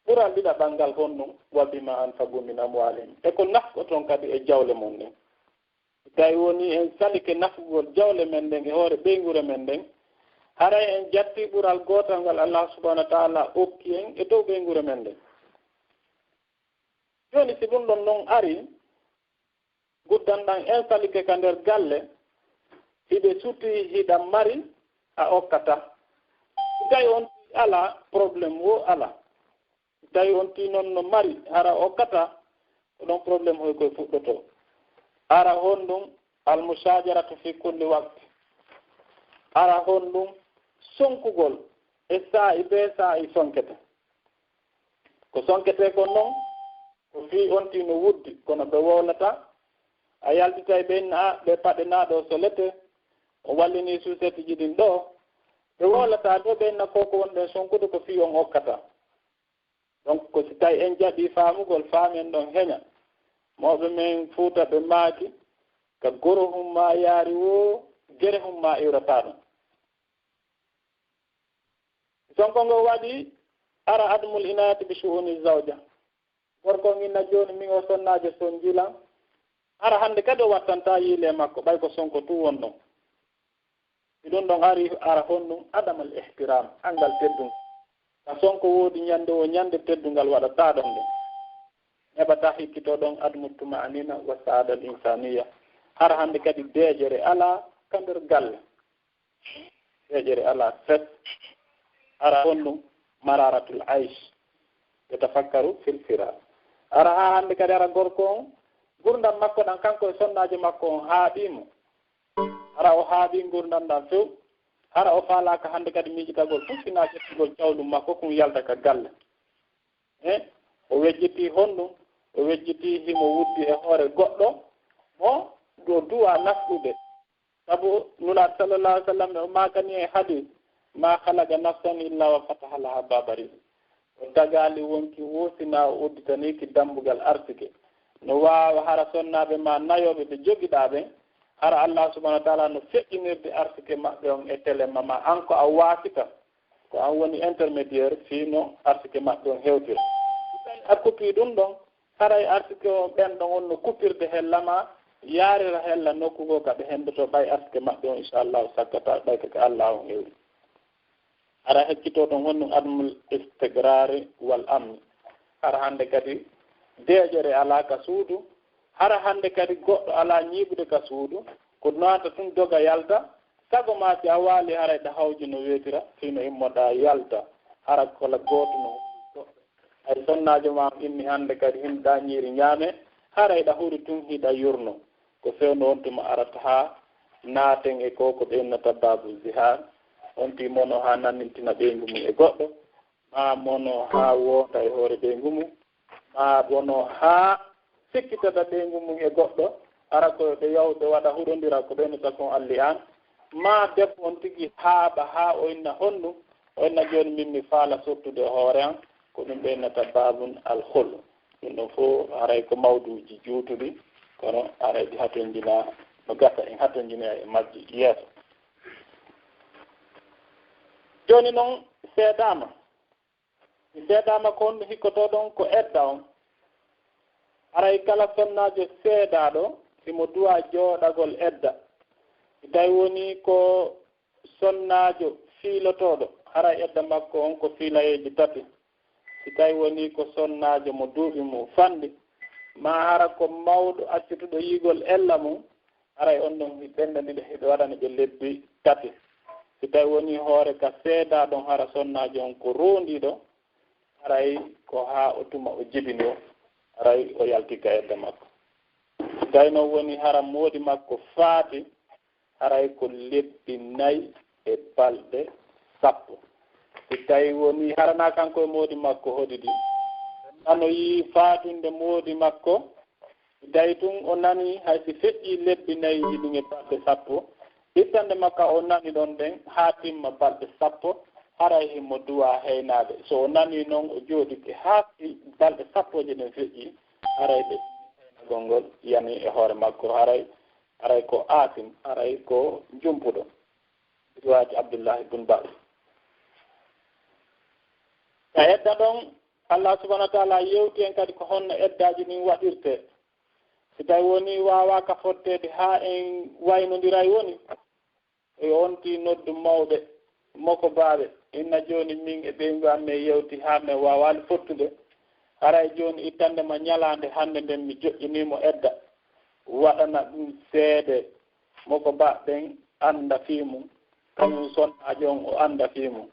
Ɓural ɗiɗaɓal ngal honɗum? وبما أنفقوا من أموالهم. E ko nafqoton kadi e jawle mon ɗen. Tawi woni en salike nafgugol jawle men ɗen e hoore ɓeynguure men ɗen, haray en jatti ɓural gootal ngal Allah subhanahu wa ta'ala okki en e dow ɓeynguure men ɗen. Jooni si ɗum ɗon non ari, guddanɗan en salike ka nder galle, hiɓe suti hiɗa mari a okkata. Si tawi on alaa, problème wo alaa. Si tawi on tii noon no mari, hara okkata, ko ɗon problème hoy koye fuɗɗotoo. Hara honɗum? المشاجرة في كل وقت. Hara honɗum? Sonkugol e saa'i bee saa'i sonkete. Ko sonketee kon non, ko fii on tii no wuddi, kono ɓe wowlata. A yaltitay ɓe inna, a, ɓe paɗe naa ɗo solete. O wallini suuseetiji ɗin ɗo. Ɓe wowlata ɗo ɓe inna ko ko wonɗen sonkude ko fii on okkata. Donc, ko si tawi en jaɓi faamugol, faamen ɗon heña. Mawɓe men Fuuta ɓe maaki, ka goro humma yaari woo, gere humma iwrata ɗon. Sonko ngo waɗi ara admul inayati bi shu'uni zawja. Gorko on inna jooni min o sonnaajo son jilan. Ara hannde kadi o wattantaa yiile makko, ɓay ko Sonko tun won ɗon. Si ɗum ɗon ari, ara honɗum? Adamal ihtiram, anngal teddungal. Ka Sonko woodi ñande wo ñande teddungal waɗataa ɗon ɗum. Heɓataa hikkitoo ɗon admu tuma'anina wa sa'ada al insaniya. Hara hannde kadi deeƴere alaa ka nder galle. Deeƴere alaa fes. Hara honɗum? Mararatul aish. Yatafakkaru fil firar. Hara haa hannde kadi hara gorko on, gurdam makko ɗan kanko e sonnaajo makko on haaɗii mo. Hara o haaɗii ngurndan ɗan few. Hara o faalaaka hannde kadi miijitagol fof sinaa ƴettugol cawlu makko kun yalta ka galle. E o wejjitii honɗum? O wejjitii himo wuddi e hoore goɗɗo mo o duwaa nafqude. Sabu Nulaaɗo sallallahu alaihi wa sallam o maakani e hadis, "Ma khalaqa nafsan illa wa fataha laha baba rizq." O tagaali wonki woo sinaa o udditanii ki dambugal arsike. No waawa hara sonnaaɓe maa nayooɓe ɓe jogiɗaa ɓen, hara Allah subhanahu wa ta'ala no feƴƴinirde arsike maɓɓe on e tele ma, ma an ko a waasita, ko an woni intermédiaire fii no arsike maɓɓe on hewtira. Si tawi a kupii ɗum ɗon, haray arsike on ɓen ɗon on no kupirde hella ma, yaarira hella nokku goo ka ɓe hendoto ɓay arsike maɓɓe on, inchallahu, sakkata ɓay ka, ka Allah on hewri. Hara heccitoo ɗon honɗum? Admul istiqrari wal amni. Hara hannde kadi deeƴere alaa ka suudu. Hara hannde kadi goɗɗo alaa ñiiɓude ka suudu. Ko naata tun doga yalta. Sago maa si a waali haray ɗa hawji no weetira, fii no immoɗaa yalta. Hara kala gooto no goɗɗo. Hay sonnaajo maa inni hannde kadi himɗaa ñiiri ñaame. Haray ɗa huri tun hiɗa yurno. Ko fewndo on tuma arata haa naaten e ko, ko ɓe innata baabu zihar. On tii mono haa nannintina ɓeyngu mum e goɗɗo, maa mono haa woonta e hoore ɓeyngu mum, maa mono haa sikkitata ɓeyngu mum e goɗɗo, hara ko ɓe yaw ɓe waɗa huɗondira ko ɓe innata kon alli an, maa debbo on tigi haaɓa haa o inna honɗum, o inna jooni min mi faala sottude e hoore an, ko ɗum ɓe innata baabun al khul. Ɗum ɗon fof haray ko mawduuji juutuɗi, kono haray ɗi hatonjinaa, no gasa en hatonjinoya e majji yeeso. Jooni noon seedaama. Mi seedaama ko honɗum hikkotoo ɗon ko edda on. Haray kala sonnaajo seedaaɗo, himo duwaa jooɗagol edda. Si tawi wonii ko sonnaajo fiilotooɗo, haray edda makko on ko fiilayeeji tati. Si tawi wonii ko sonnaajo mo duuɓi mum fanɗi, maa hara ko mawɗo accutuɗo yi'ugol ella mum, haray on ɗon ɓen ɗon ɗiɗo hiɓe waɗani ɓe lebbi tati. Si tawi wonii hoore ka seedaa ɗon hara sonnaajo on ko ruundiiɗo, haray ko haa o tuma o jibinoo, haray o yalti ka edda makko. Si tawi noon wonii hara moodi makko faati, haray ko lebbi nayi e balɗe sappo. Si tawi wonii haranaa kanko e moodi makko hoɗidi, nanoyii faatunde moodi makko, Si tawi tun o nani, hay si feƴƴii lebbi nayi ɗin e balɗe sappo, ittande makka o nani ɗon ɗen haa timma balɗe sappo, haray himo duwaa heynaade. So o nanii non, o jooɗike haa si balɗe sappooje ɗen feƴƴii, haray ɓe heynagol ngol yani e hoore makko, haray, haray ko aasim, haray ko jumpuɗo. Riwaayat Abdullahi bun Bas. Ka edda ɗon, Allah subhanahu wa taala yewti en kadi ko honno eddaaji ɗin waɗirtee. Si tawi woni waawaaka fotteede haa en waynondiray woni, e on tii noddu mawɓe, mokobaaɓe, inna jooni min e ɓeyngu am men yewti haa men waawaali fottude. Haray jooni ittande ma ñalaande hannde nden mi joƴƴinii mo edda. Waɗana ɗum seede, mokobaaɓe ɓen annda fii mum, kañum sonnaajo on o annda fii mum.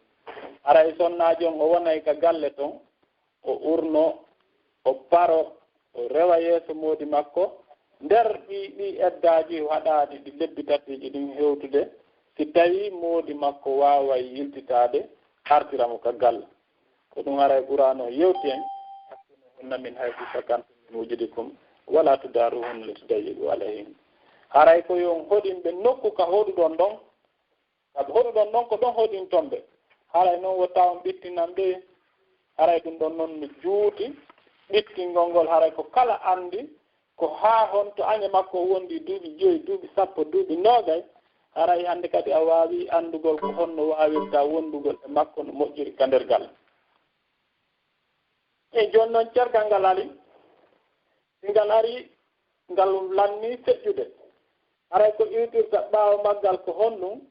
Haray sonnaajo on o wonay ka galle ton, o urno, o paro, o rewa yeeso moodi makko, nder ɗii, ɗii eddaaji haɗaaɗi ɗi lebbi tatiiji ɗin hewtude, si tawii moodi makko waaway yiltitaade, artira mo ka galle. Ko ɗum haray Qur'aana o yewti en, "Askinuhunna min haysu sakantum min wujudikum, wala tudaruhunna litudayyiqu alayhin." Haray ko yo on hoɗin ɓe nokku ka hoɗuɗon ɗon, Sabu hoɗuɗon ɗon ko ɗon hoɗinton ɓe. Haray non wota on ɓittinan ɓe. Haray ɗum ɗon non no juuti. Ɓittingol ngol haray ko kala anndi ko haa honto aña makko wondi duuɓi joyi, duuɓi sappo, duuɓi noogay. Haray hannde kadi a waawi anndugol ko honno waawirta wondugol e makko no moƴƴiri ka nder galle. E jooni non cergal ngal ari. Si ngal ari, ngal lannii feƴƴude. Haray ko iwtirta ɓaawo maggal ko honɗum?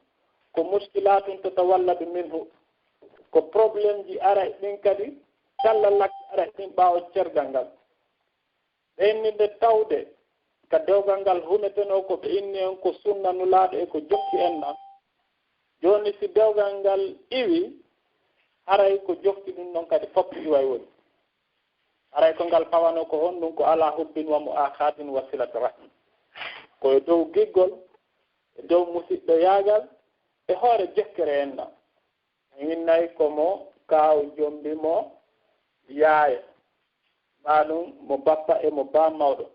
Ko muskilaatun tatawalladu minhu. Ko problemji aray ɗin kadi, kalla lakki aray ɗin ɓaawo cergal ngal. Ɓe inni nde tawde ka dewgal ngal humetenoo ko ɓe inni en ko sunna Nulaaɗo e ko jokki en ɗan. Jooni si dewgal ngal iwi, haray ko jokki ɗum ɗon kadi fof iway woni. Haray ko ngal fawanoo ko honɗum? Ko ala hubbin wa mu'akhatin wa silati rahim. Ko e dow giggol, e dow musiɗɗoyaagal, e hoore jokkere en ɗan. En innay ko mo kaaw jombi mo yaaya, maa ɗum mo bappa e mo baa mawɗo.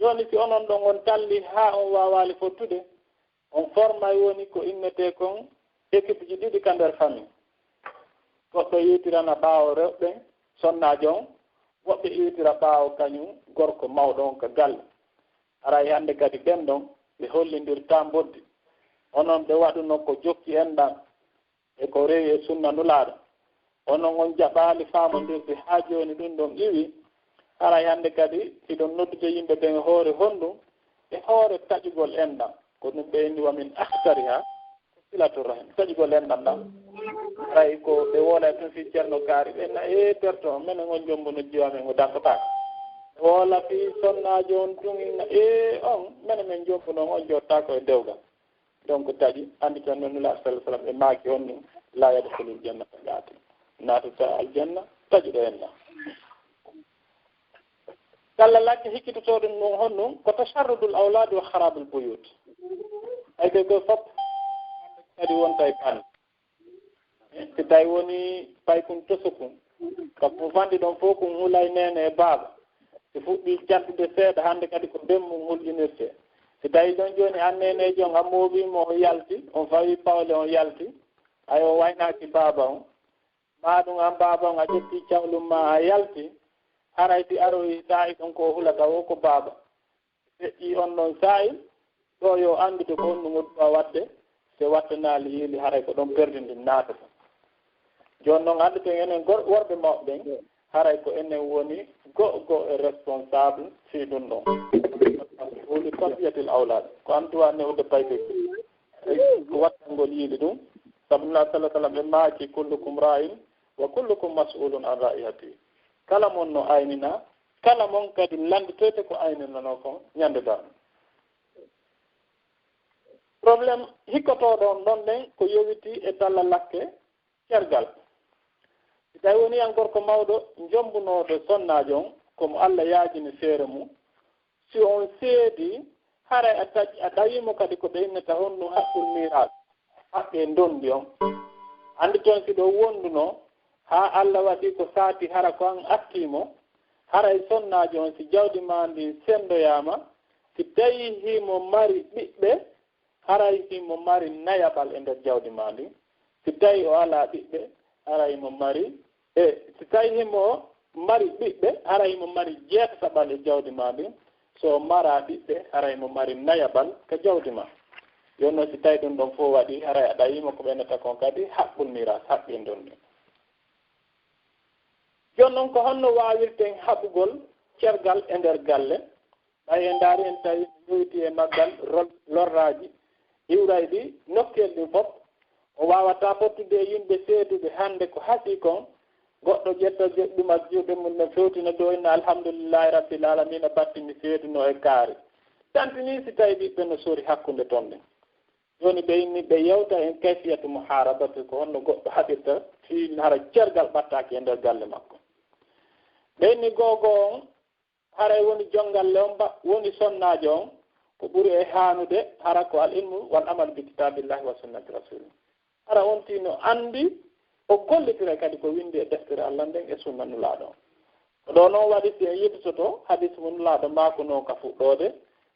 Jooni si onon ɗon on talli haa on waawaali fottude, on formay woni ko innetee kon équipe ji ɗiɗi ka nder famille. Goɗɗo iwtirana ɓaawo rewɓe sonnaajo on, woɓɓe iwtira ɓaawo kañum gorko mawɗo on ka galle. Haray hannde kadi ɓen ɗon ɓe hollindirtaa mboddi. Onon ɓe waɗuno ko jokki en ɗan, e ko rewi e sunna Nulaaɗo. Onon on jaɓaali faamondirde haa jooni ɗum ɗon iwi. Haray hannde kadi hiɗon noddude yimɓe ɓen e hoore honɗum? E hoore taƴugol enɗan. Ko ɗum ɓe inni wa min akhtariha, ko silatu rahim. Taƴugol enɗan ɗan. Haray ko ɓe woolay tun fii Ceerno Kaari, ɓe na, "Ee, perto on, menen on jombuno jiwa men, o dantotaako." Ɓe woola fii sonnaajo on tun, inna, "Ee, on, menen men jombuno on, on jottaako e dewgal." Donc taƴi, anndi tan no Nulaaɗo sallallahu alaihi wasallam e maaki on ɗum, "La yadkhulul jannata qatin." Naatata aljanna taƴuɗo enɗan. Kalla lakke hikkitotoo ɗum ɗum honɗum? Ko tasharrudul awlad wa kharabul buyut. Ay ɓe ko fop kadi wonta e kan. Si tawi woni paykun tosokun, ka fufandi ɗon fof kun hulay neene e baaba. Si fuɗɗii janɗude seeɗa, hannde kadi ko bemmum hulƴinirtee. Si tawi ɗon jooni an neeneejo on a mooɓii mo, o yalti, on fawi pawle, on yalti, ay o waynaaki baaba on. Maa ɗum an baaba on a ƴetti cawlum ma a yalti, haray si aroyi saa'i ɗon ko o hulata o ko baaba. Feƴƴii on ɗon saa'i, ɗo yo anndude ko honɗum o duwa waɗde, si wattanaali yiili haray ko ɗon perdi ndin naatata. Jooni non annditen enen gor-, worɓe mawɓe ɓen, haray ko enen woni go'o go'o e responsable fii ɗum ɗon. Wuli tarbiyatil awlaad, ko an duwa newde payke ko wattangol yiili ɗum. Sabu Nulaaɗo sallallahu alaihi wasallam ɓe maaki, "Kullukum ra'in wa kullukum mas'ulun an ra'iyati." Kala mon no aynina, kala mon kadi lannditoyte ko ayninanoo kon ñande darnde. Problème hikkotooɗo on ɗon ɗen ko yowiti e talla lakke cergal. Si tawi woni an gorko mawɗo jombunooɗo sonnaajo on, ko mo Allah yaajini feere mum, si on seedii, haray a taƴ-, a ɗawii mo kadi ko ɓe innata honɗum haqqul miiraas, haqqe ndondi on. Anndi toon si ɗo wondunoo, haa Allah waɗi ko saati hara ko an attii mo, haray sonnaajo on, si jawdi maa ndin senndoyaama, si tawii himo mari ɓiɓɓe, haray himo mari nayaɓal e nder jawdi maa ndin. Si tawii o alaa ɓiɓɓe, haray himo mari, e si tawii himo mari ɓiɓɓe, haray himo mari jeetataɓal e jawdi maa ndin. So o maraa ɓiɓɓe, haray himo mari nayaɓal ka jawdi maa. Jooni non, si tawii ɗum ɗon fof waɗii, haray a ɗawiima ko ɓennata kon kadi haqqul miiras, haqqil ndonndi. Jooni non, ko honno waawirten haɓugol cergal e nder galle? Ɓay en ndaari, en tawi ko yowiti e maggal rol-, lorraaji iwrayɗi nokkeel ɗin fof. O waawataa fottude e yimɓe seeduɓe hannde ko hasii kon, goɗɗo ƴetta je-, ɗum ak juuɗe mum no fewtina ɗo, inna alhamdulillahi rabbil alamina, batti mi seeduno e kaari. Tanti nii si tawi ɓiɓɓe no sori hakkunde ton ɗin. Jooni ɓe inni ɓe yewta en kayfiyatu muharabati, ko honno goɗɗo haɓirta fii hara cergal ɓattaaki e nder galle makko. Ɓe inni go'o go'o on, haray woni jongalle on ba, woni sonnaajo on, ko ɓuri e haanude, hara ko al ilmu wal amal bi kitabillahi wa sunnati rasuli. Hara on tino andi, o gollitira kadi ko windi e deftere Allah nden e sunna Nulaaɗo on. Ko ɗo non waɗi si en yettoto hadis mo Nulaaɗo maakunoo ka fuɗɗoode,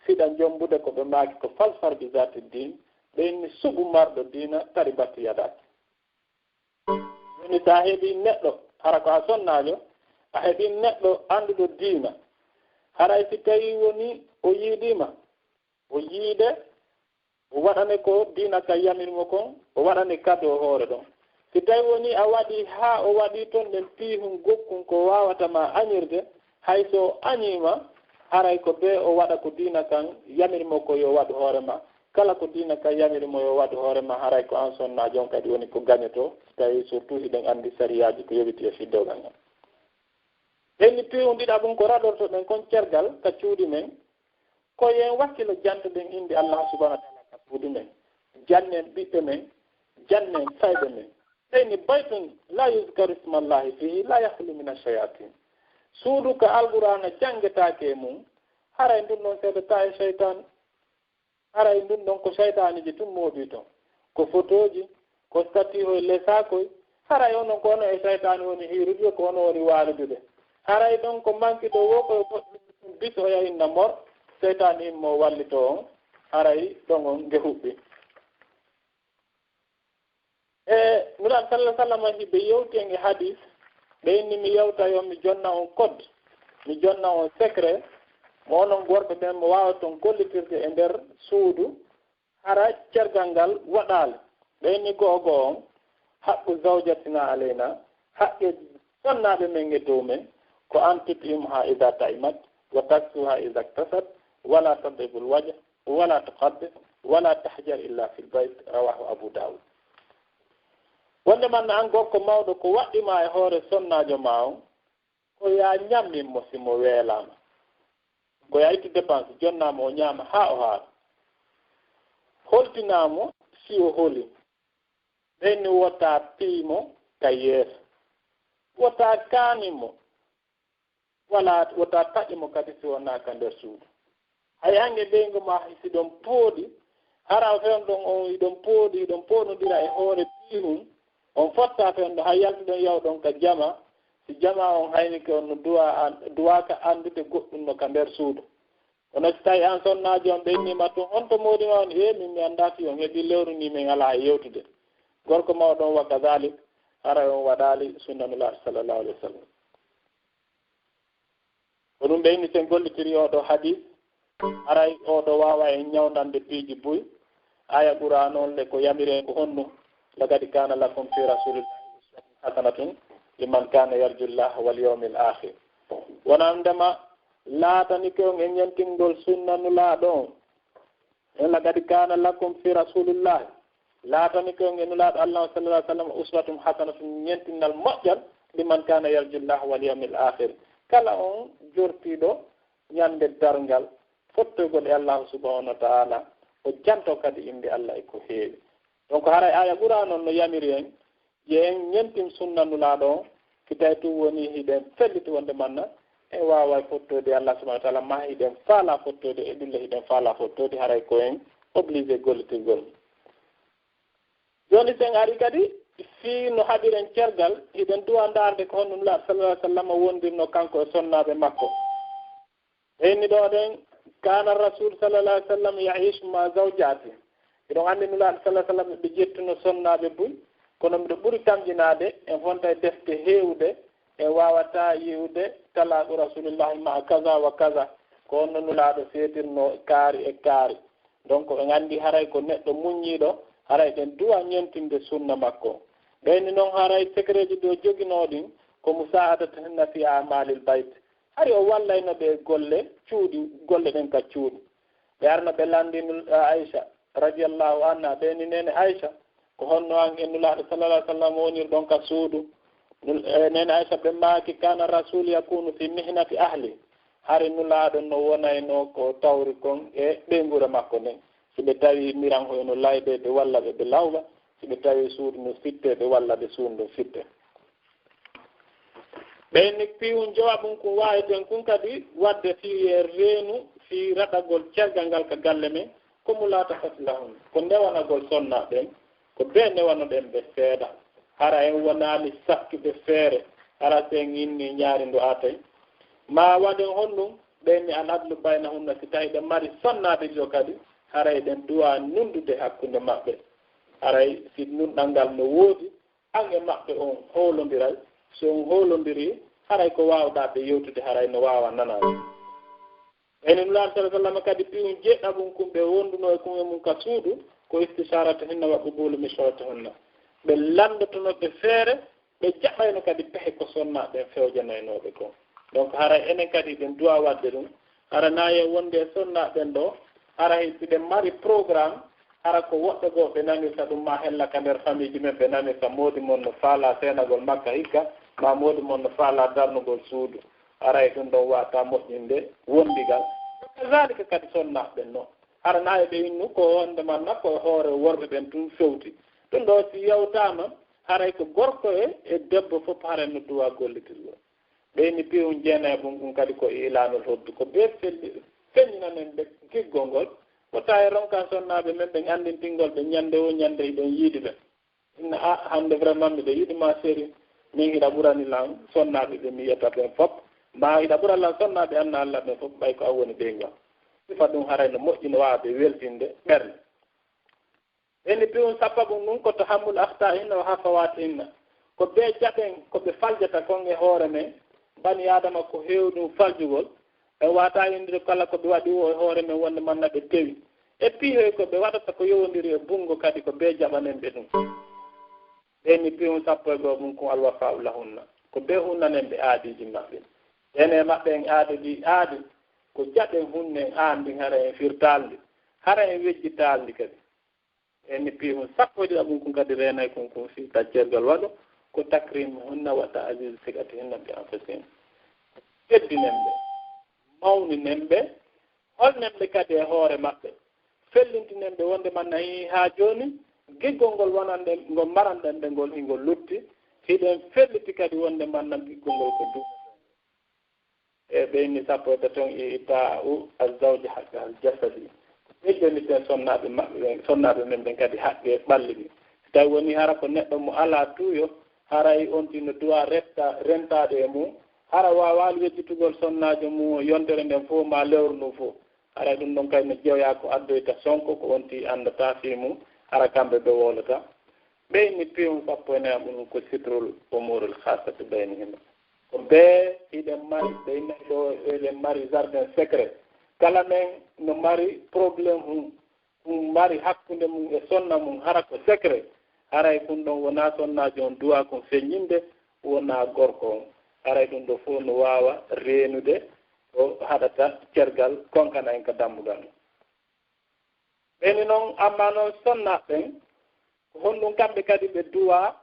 fiɗa jombude ko ɓe maaki ko fasfar bi zati din, ɓe inni suɓu marɗo diina, taribat yadak. Woni si a heɓi neɗɗo, hara ko a sonnaajo, a heɓi neɗɗo annduɗo diina, haray si tawi woni o yiiɗiima, o yiide, o waɗane ko diina ka yamiri mo kon, o waɗane kado hoore ɗon. Si tawi woni a waɗi haa o waɗi ton ɗen piihun gokkun ko waawata ma añirde, hay so o añiima, haray ko bee o waɗa ko diina kan yamiri mo ko yo waɗu hoore ma. Kala ko diina kan yamiri mo yo waɗu hoore ma, haray ko an sonnaajo on kadi woni ko gañoto, si tawi surtout hiɗen anndi sariyaaji ko yowiti e fiddogal ngal. Ɓenni piihun ɗiɗaɓun ko raɗortoɗen kon cergal ka cuuɗi men, ko yo en wakkilo jantoɗen innde Allah subhanahu wa taala ka suudu men, jannen ɓiɓɓe men, jannen fayɓe men. Ɓenni baytun la yuzkaru ismallahi fihi la yakhlu min ashayatin. Suudu ka Alqur'aana janngetaake e mum, haray ndun non seedataa e seytaan. Haray ndun ɗon ko seytaaniji tun moodii ton. Ko fotooji, ko statihoy, lesaakoy. Haray onon ko onon e seytaani woni hiirude, ko onon woni waaludude. Haray ɗon ko manki ɗo wo koye goɗɗum bisoya inna mor, seytaani immo wallito on. Haray ɗon on nge huɓɓi. E Nulaaɗo sallallahu alaihi wasallam hiɓe yewti en e hadis, ɓe inni mi yewta yo mi jonna on code, mi jonna on secret, mo onon worɓe ɓen mo waawaton gollitirde e nder suudu, hara cergal ngal waɗaali. Ɓe inni go'o go'o on, haqqu zawjatina alayna, haqqe sonnaaɓe men e dow men, ko an tut'imha idha ta'imat, wa taksuha idha iktasat, wala tadribul wajh, wala tuqabbih, wala tahjar illa fil bayt, rawahu Abu Dawud. Wonde man an gorko mawɗo ko waɗɗi ma e hoore sonnaajo ma on, ko yaa ñammin mo si mo weelaama. Ko yaa ittu dépense, jonnaa mo o ñaama haa o haara. Holtinaa mo si o holi. Ɓen ni wota pii mo ka yeeso. Wota kaani mo. Wala wota taƴi mo kadi si wonaa ka nder suudu. Hay hange ɓeyngu ma si ɗon pooɗi, hara o fewndo ɗon on iɗon pooɗi, iɗon pooɗondira e hoore piihun, on fotta fewndo hay yaltuɗon yawɗon ka jama, si jama on haynike on no duwa an, duwaaka anndude goɗɗum no ka nder suudu. Kono si tawi an sonnaajo on ɓeynima tun, on to moodi ma on, e min mi anndaa si on heɓi lewru ni min alaa e yewtude. Gorko mawɗo on wa kadhalik, haray on waɗaali sunna Nulaaɗo sallallahu alaihi wasallam. Ko ɗum ɓe inni sen gollitiri oo ɗoo hadis, haray oo ɗoo waawa en ñawndande piiji buy. Aya Qur'aan on le ko yamiri en ko honno, laqad kana lakum fi rasulillahi uswatun hasanatun liman kana yarju llaha wal yawmil akhir. Wonandema laatanike on e ñentingol sunna Nulaaɗo on. En laqad kana lakum fi rasulillahi, laatanike on e Nulaaɗo Allah sallallahu alaihi wasallam uswatun hasanatun, ñentinnal moƴƴal, liman kana yarju llaha wal yawmil akhir. Kala on jortiiɗo ñande darngal, fottoygol e Allah subhanahu wa ta'ala, o janto kadi innde Allah e ko heewi. Donc haray aya Qur'aan on no yamiri en, yo en ñentin sunna Nulaaɗo on, si tawi tun woni hiɗen felliti wonde manna en waaway fottoyde e Allah subhanahu wa ta'ala, ma hiɗen faalaa fottoyde e ɗum le, hiɗen faalaa fottoyde, haray ko en obligé gollitirgol. Jooni sen ari kadi Fii no haɗiren cergal, hiɗen duwa ndaarde ko honno Nulaaɗo sallallahu alaihi wasallam wondirno kanko e sonnaaɓe makko. Ɓeyni ɗo ɗen, kana rasul sallallahu alaihi wasallam ya'ish ma zawjati. Hiɗon anndi Nulaaɗo sallallahu alaihi wasallam ɓe jettuno sonnaaɓe buy, kono miɗo ɓuri tamƴinaade en fonta e defte heewude, en waawata yi'ude talaaku rasulillahi ma kaza wa kaza, ko honno Nulaaɗo seetirno kaari e kaari. Donc en anndi haray ko neɗɗo muññiiɗo, haray ɗen duwa ñentinde sunna makko. Ɓeyni non haray secretji ɗi o joginoo ɗin ko musa'adatuhunna fi a'malil bayt. Hari o wallayno ɓe golle cuuɗi, golle ɗen ka cuuɗi. Ɓe arno ɓe lanndino Aisha radiyallahu anha, ɓe ni, "Neene Aisha, ko honno an e Nulaaɗo sallallahu alaihi wasallam wonirɗon ka suudu?" Nul-, eh, Neene Aisha ɓe maaki, "Kana rasul yakunu fi mihnati ahli." Hari Nulaaɗo no wonayno ko tawri kon e ɓeynguure makko nden. Si ɓe tawi miran hoyno layɓe, ɓe walla ɓe, ɓe lawɓa. Si ɓe tawi suudu no fitte, ɓe walla ɓe suudu no fitte. Ɓeyni piiwun jowabun kun waaweten kun kadi wadde fii e reenu fii raɗagol cergal ngal ka galle men, ko mulaatafati lahun, ko newanagol sonnaaɓe ɓen, ko bee newanoɗen ɓe seeɗa. Hara en wonaali sattuɓe feere, hara si en inni ñaari ndu atay. Ma waɗen honɗun, ɓeyni al adlu baynahunna, si tawi ɗen mari sonnaaɓe jo kadi, haray ɗen duwa nundude hakkunde maɓɓe. Haray si nunɗal ngal no woodi, an e maɓɓe on hoolondiray. Si on hoolondirii, haray ko waawɗaa ɓe yewtude, haray no waawa nanaade. Ɓeyni Nulaaɗo sallallahu alaihi wasallam kadi piiwun jeɗɗaɓun kun ɓe wondunoo e kun e mun ka suudu, ko istisharatuhunna wa qubulu mishwaratuhunna. Ɓe lanndotono ɓe feere, ɓe jaɓayno kadi pehe ko sonnaaɓe ɓen fewjanaynoo ɓe kon. Donc haray enen kadi hiɗen duwa waɗde ɗun. Hara na ye wonde e sonnaaɓe ɓen ɗo, hara hiɗen mari programme, hara ko woɓɓe goo ɓe nanirta ɗun, ma hella ka nder famiiji men ɓe nanirta moodi mon no faalaa seenagol makka hikka, ma moodi mon no faalaa darnugol suudu. Haray ɗun ɗon waawata moƴƴinde wondigal. Kazalika kadi sonnaaɓe ɓen non. Hara na e ɓe innu ko wonde man na ko e hoore worɓe ɓen tun fewti. Ɗun ɗo si yawtaama, haray ko gorko e, e debbo fof haray no duwa gollitirgol. Ɓeyni piiwun jeenaɓun kun kadi ko ilanul hubbi, ko bee felli-, feññinanen ɓe giggol ngol. Ko tawi ronkan sonnaaɓe men ɓen anndintingol ɓe ñande woo ñande hiɗen yiɗi ɓe. Inna a hannde vraiment miɗo yiɗi ma seri. Min hiɗa ɓurani lan sonnaaɓe ɓe mi yiyata ɓen fof. Ma hiɗa ɓura lan sonnaaɓe anna Allah ɓen fof, ɓay ko an woni ɓeyngu am. Sifa ɗun haray no moƴƴi, no waawa ɓe weltinde ɓernde. Ɓeyni piiwun sappaɓun ɗun ko tahammul akhtaihinna wa hafawatihinna. Ko bee jaɓen ko ɓe faljata kon e hoore men, bani Aadama ko heewi ɗun faljugol, en waawata inndude kala ko ɓe waɗi woo e hoore men wonde man na ɓe tewi. E piihoy ko ɓe waɗata ko yowondiri e bunngo kadi ko bee jaɓanen ɓe ɗun. Ɓeyni piiwun sappo e go'oɓun kun alwafa'u lahunna. Ko bee hunnanen ɓe aadiiji maɓɓe. Ene maɓɓe en aadodi aadi, ko jaɓen hunnen aan ndin hara en firtaali ndi, hara en wejjitaali ndi kadi. En ni piihun sappo e ɗiɗaɓun kun kadi reenay kun kun fii taccergal waɗo ko takrimuhunna wa ta'zizu siqatihinna bi anfusihin. Teddinen ɓe, mawninen ɓe, holnen ɓe kadi e hoore maɓɓe, fellintinen ɓe wonde man nayi haa jooni giggol ngol wonanɗen, ngol maranɗen ɓe ngol hingol lutti, hiɗen felliti kadi wonde man na giggol ngol ko duuɓi. E ɓeyni sappo e tati on, e ita'u azzawji haqqal jasadi. Ɓe jonniten sonnaaɓe maɓɓe ɓen, sonnaaɓe men ɓen kadi haqqe ɓalli ɗin. Si tawi woni hara ko neɗɗo mo alaa tuuyo, haray on tino duwa retta, rentaade e mum, hara waawaali wejjitugol sonnaajo mum o yontere nden fof maa lewru ndun fof. Haray ɗum ɗon kay no jeyaa ko addoyta sonko ko on tii anndataa fii mum, hara kamɓe ɓe wowlata. Ɓeyni piiwum sappo e nayaɓun ko sitrul umuril khassati baynihima. Ko bee hiɗen mari, ɓe innay ɗo eɗen mari jardin secret. Kala men no mari problème hum, hum mari hakkunde mum e sonna mum, hara ko secret. Haray kun ɗon wonaa sonnaajo on duwaa kun feññinde, wonaa gorko on. Haray ɗum ɗo fof no waawa reenude ko haɗata cergal konkana en ka dambugal. Ɓeyni noon, amma noon sonnaaɓe ɓen, ko honɗum kamɓe kadi ɓe duwaa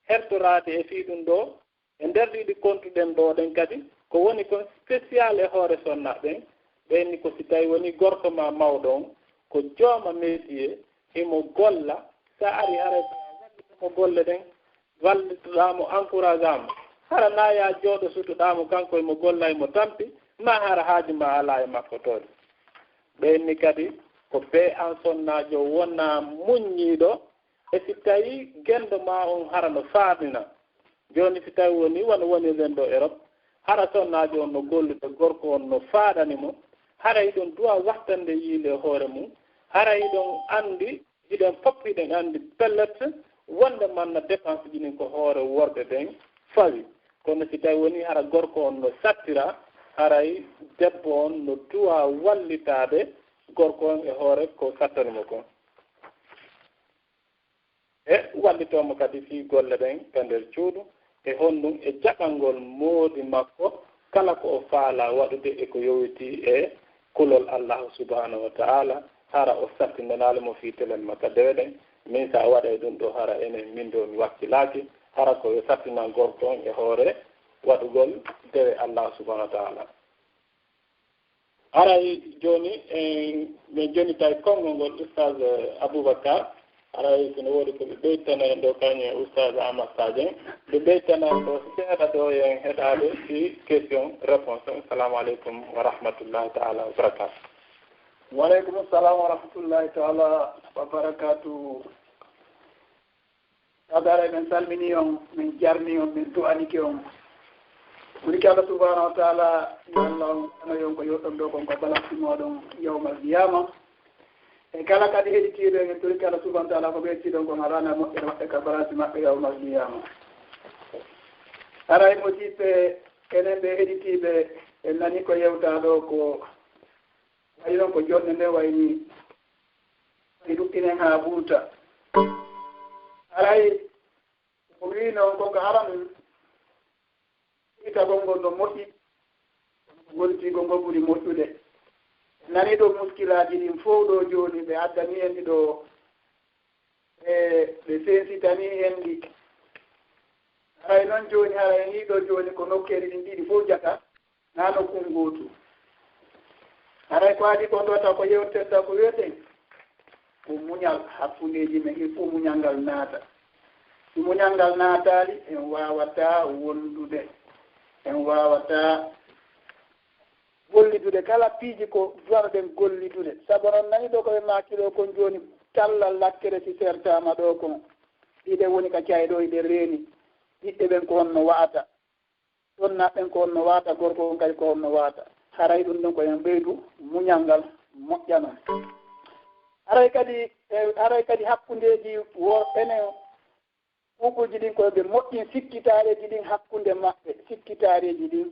hertoraade e fii ɗum ɗo? E nder ɗiɗi kontuɗen ɗo ɗen kadi, ko woni kon spécial e hoore sonnaaɓe ɓen, ɓeyni ko si tawi woni gorko ma mawɗo on, ko jooma métier, himo golla, sa ari haray ko a wallitamo golle ɗen, wallitoɗaa mo, encouragea mo. Hara na ya jooɗo sutoɗaa mo kanko e mo golla e mo tampi, ma hara haaju ma alaa e makko toon. Ɓeyni kadi ko bee an sonnaajo wonaa muññiiɗo, E si tawii genndo maa on hara no faamina, jooni si tawii wonii wano woni nden ɗoo Erop, hara sonnaajo on no gollude, gorko on no faalani mo, hara hiɗon duwaa wattande yiile e hoore mun, hara hiɗon anndi, hiɗen fof hiɗen anndi pellet wonde manna dépense ji ɗin ko hoore worɓe ɓen fawi. Kono si tawii wonii hara gorko on no sattira, haray debbo on no duwaa wallitaade gorko on e hoore ko sattani mo kon. E wallitoo mo kadi fii golle ɗen ka nder cuuɗu, e honɗun e jaɓangol moodi makko kala ko o faalaa waɗude e ko yowitii e kulol Allaahu subhaanahu wa ta'aala, hara o sattinanaali mo fii telemma ka dewe ɗen. Min si a waɗay ɗun ɗoo, hara enen min ɗoo mi wakkilaaki, hara ko yo sattinan gorko on e hoore waɗugol dewe Allaahu subhaanahu wa ta'aala. Haray jooni, en, min jonitay konngol ngol Ustaz Aboubacar. Haray si no woodi ko ɓe ɓeytana en ɗoo, kañum e Ustaz Amat Sadio, ɓe ɓeytana en ɗoo seeɗa ɗoo, en heɗaade si question réponse. Assalamu aleykum wa rahmatullahi ta'ala wa barakatuh. Wa aleykum salam wa rahmatullahi ta'ala wa barakatuh. Taw dara, min salminii on, min jarnii on, min du'anike on. Min torike Allah subhanahu wa ta'ala, yo Allah on, ano yon ko yoɗɗon ɗoo kon ko balansi mooɗon yawmal qiyama. E kala kadi heɗitiiɗo, min torike Allah subhanahu wa ta'ala ko ɓeytiiɗon kon alana moƴƴere maɓɓe ka balansi maɓɓe yawmal qiyama. Haray mo jippe, enen ɓe heɗitiiɓe, en nani ko yewtaa ɗoo ko wayi non ko jonde nde wayni. Ɗi ɗuɗɗinen haa ɓurta. Haray ko wii non ko ka haram itagol ngol no moƴƴi, gollitigol ngol ɓuri moƴƴude. Nani ɗoo muskilaaji ɗin fow ɗoo jooni ɓe addani en ɗi ɗoo, e ɓe sensitani en ɗi. Haray non jooni, haray en yii ɗoo jooni ko nokkeeli ɗin ɗiɗi fow jaka. Naa no kun gootu. Haray ko adii ko ɗoo taw ko yewteten taw ko wiyeten ko muñal hakkundeeji men, il faut muñal ngal naata. Si muñal ngal naataali, en waawataa wondude, en waawataa gollidude kala piiji ko duwano ɗen gollidude. Sabu non nani ɗoo ko ɓe maaki ɗoo kon jooni, talla lakkere si sertaama ɗoo kon. Hiɗen woni ka cayɗo, hiɗen reeni. Ɓiɓɓe ɓen ko honno wa'ata? Sonnaaɓe ɓen ko honno wa'ata, gorko on kadi ko honno wa'ata? Haray ɗun ɗon ko en ɓeydu muñal ngal moƴƴa non. Haray kadi, e, haray kadi hakkundeeji wo enen, kuuɓuuji ɗin ko ɓe moƴƴin sikkitaareeji ɗin hakkunde maɓɓe, sikkitaareeji ɗin.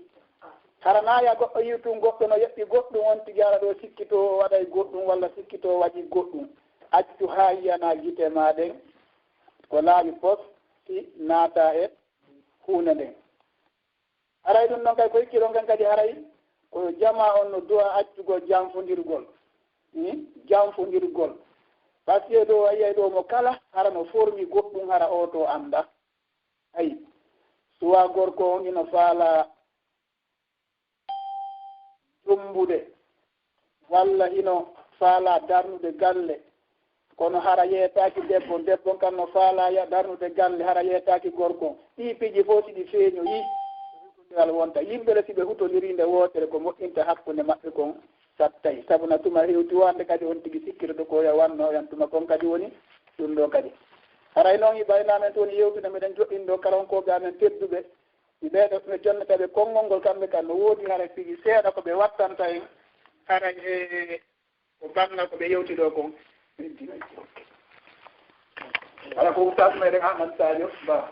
Hara naa ya goɗɗo yi'u tun goɗɗo no yeɓɓi goɗɗun, on tigi hara ɗoo sikkitoo o waɗay goɗɗun walla sikkitoo o waɗii goɗɗun. Accu haa yi'anaa gite maa ɗen ko laaɓi pos, si naataa e huunde nden. Haray ɗun ɗon kay ko hikkiɗon kan kadi haray ko jamaa on no du'a accugol janfondirgol. Hmm? Janfondirgol. Parce que ɗoo a yi'ay ɗoo mo kala hara no formi goɗɗun hara oo to annda. Ayi, suwaa gorko on ino faalaa jombude. Walla hino faalaa darnude galle, kono hara yeetaaki debbo, debbo kan no faalaa ya darnude galle, hara yeetaaki gorko. Ɗii piiji fow si ɗi feeñoyii, hutondiral wonta. Yimɓe le si ɓe hutondirii nde wootere, ko moƴƴinta hakkunde maɓɓe kon sattay. Sabu na tuma hewti wonde kadi on tigi sikkirɗo ko ya wannoo yan tuma kon kadi woni ɗun ɗoo kadi. Haray non hiɓay na amen to woni yewtude, meɗen joɗɗini ɗoo karankooɓe amen tedduɓe. Mi ɓeeɗo, mi jonnata ɓe konngol ngol kamɓe kan, no woodi haray piiji seeɗa ko ɓe wattanta en, haray e ko banngal ko ɓe yewti ɗoo kon. Ala ko Ustaas meɗen Ahmad Sadio Ba.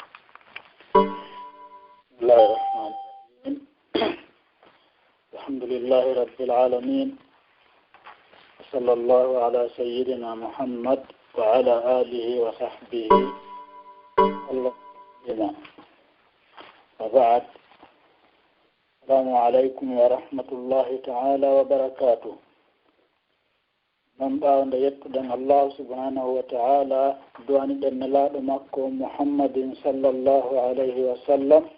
بسم الله الرحمن الرحيم. الحمد لله رب العالمين. وصلى الله على سيدنا محمد وعلى آله وصحبه وسلم. وبعد. السلام عليكم ورحمة الله تعالى وبركاته. Non ɓaawo nde yettuɗen Allahu subhanahu wa ta'ala, du'aniɗen Nelaaɗo makko Muhammadin sallallahu alayhi wa sallam.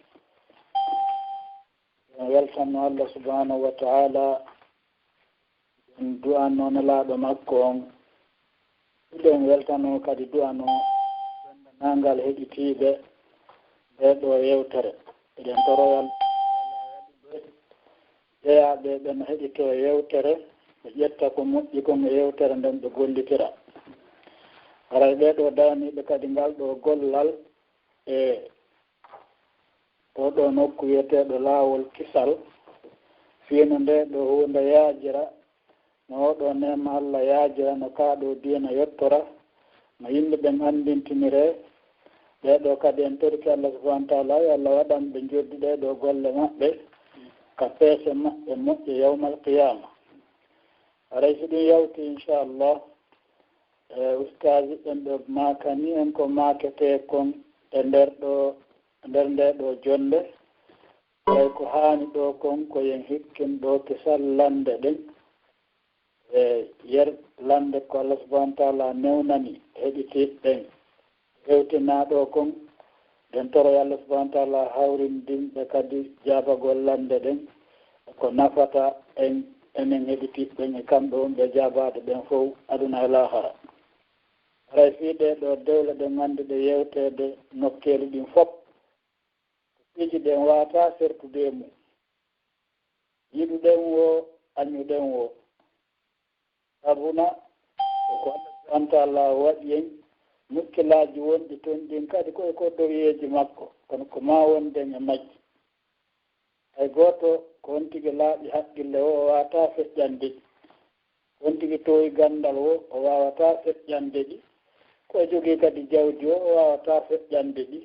En weltanno Allah subhanahu wa ta'ala, en du'anno Nelaaɗo makko on. Eɗen weltanno kadi du'anno denndaangal heɗitiiɓe ndee ɗoo yewtere. Eɗen toroyal jeyaaɓe ɓen heɗitoo yewtere, ɓe ƴetta ko moƴƴi kon e yewtere nden, ɓe gollitira. Haray ɓee ɗoo dawaniiɓe kadi ngal ɗoo gollal e oo ɗoo nokku wiyeteeɗo Laawol Kisal, fii no ndee ɗoo huunde yaajira, no oo ɗoo neema Alla yaajira, no kaa ɗoo diina yottora, no yimɓe ɓen anndintiniree. Ɓee ɗoo kadi en torike Alla subhaanahu wa ta'aalaa yo Alla waɗan ɓe njoddi ɗee ɗoo golle maɓɓe ka peese maɓɓe moƴƴe yawmal qiyaama. Haray si ɗum yawti, inchallah, e ustaasi ɓen ɓe maakani en ko maaketee kon e nder ɗoo, nder ndee ɗoo jonnde. Tawi ko haani ɗoo kon ko yen hikkin ɗoo kisal lannde ɗen, e yer lannde ko Allah subhaanahu wa ta'aalaa newnani heɗitiiɓe ɓen. Hewtinaa ɗoo kon, ɗen toroy Allah subhaanahu wa ta'aalaa hawrindin ɓe kadi jaabagol lannde ɗen, ko nafata en, enen heɗitiiɓe ɓen e kamɓe wonɓe jaabaade ɓen fow, aduna e laahara. Haray fii ɗee ɗoo dewle ɗen anndi ɗe yewteede nokkeeli ɗin fow. Piiji ɗin waawataa sertude e mum. Yiɗuɗen woo, añuɗen woo. Sabuna ko ko Allah subhaanahu wa ta'aalaa waɗi en, muskilaaji wonɗi ton ɗin kadi ko e ko doriyeeji makko, kono ko maa wonɗen e majji. Hay gooto ko on tigi laaɓi haqqille woo, o waawataa feƴƴande ɗi. On tigi toowi ganndal woo, o waawataa feƴƴande ɗi. Ko o jogii kadi jawdi woo, o waawataa feƴƴande ɗi.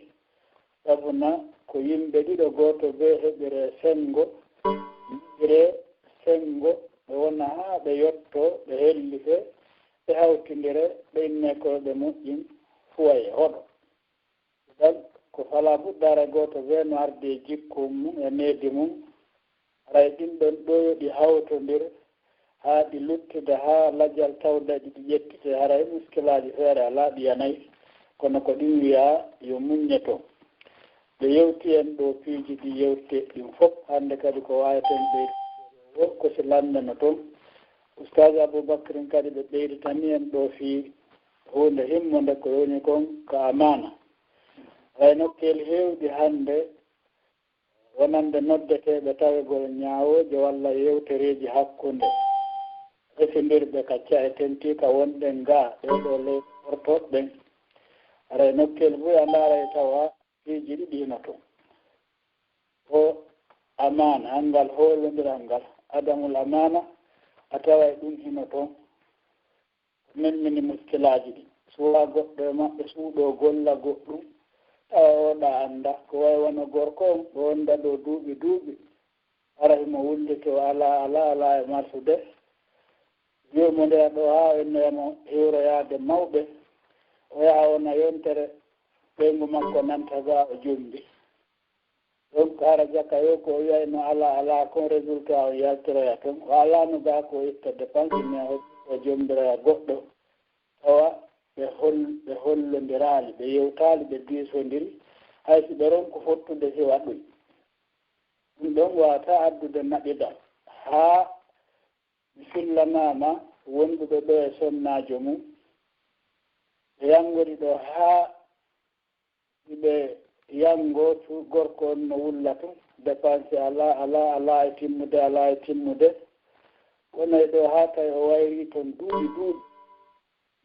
Sabuna ko yimɓe ɗiɗo, gooto bee heɓiree senngo, yiɗiree senngo, ɓe wona haa ɓe yottoo, ɓe hellifee, ɓe hawtindiree, ɓe innee koyɗe moƴƴin, fuwayee, hoɗoo. Ɗon ko falaa budda, haray gooto bee no ardi e jikku mum e needi mum. Haray ɗin ɗon ɗoo yo ɗi hawtondir haa ɗi luttude haa lajal tawde ɗi ƴettitee, haray muskilaaji feere alaa ɗi yanay, kono ko ɗin wiyaa yo muññe ton. Ɓe yewti en ɗoo piiji ɗi yewti ɗin fow, hannde kadi ko waaweten ɓeydude woo ko si lanndano ton. Ustaaz Abubakrin kadi ɓe ɓeyditani en ɗoo fii huunde himmunde ko woni kon ka amaana. Haray nokkeeli heewɗi hannde wonande noddeteeɓe tawegol ñaawooje walla yewtereeji hakkunde resindirɓe ka ca'e tentiika wonɗen gaa ɗee ɗoo leyɗe ortooɓe ɓen. Haray nokkeeli buy a ndaaray tawa piiji ɗiɗi hino ton. Ko amaana, anngal hoolondiral ngal, adamul amaana, a taway ɗum hino ton. Ko memmini muskilaaji ɗin. Suwaa goɗɗo e maɓɓe suuɗoo golla goɗɗum, tawa o ɗa annda. Ko way wano gorko on, ɗo wonda ɗo duuɓi duuɓi, hara himo wullitoo alaa, alaa, alaa e marsude. Wi'o mo ndeya ɗoo haa o innoya mo hiwroyaade mawɓe. O yaha wona yontere, ɓeyngu makko nanta gaa o jombi. Donc, hara jaka yo ko o wi'ayno alaa, alaa kon résultat o yaltiroya ton. O alaano gaa ko o itta dépense, mais o, o jombiroya goɗɗo. Tawa ɓe hol-, ɓe hollondiraali, ɓe yewtaali, ɓe diisondiri. Hay si ɓe ronku fottude si waɗɗum. Ɗum ɗon waawataa addude naɓidal. Haa mi fillanaama wonduɓe ɗoo e sonnaajo mum. Ɓe yanngori ɗoo haa si ɓe yanngoo tu gorko on no wulla tun, dépense alaa, alaa, alaa e timmude, alaa e timmude. Kono e ɗoo haa tawi o wayrii ton duuɓi duuɓi.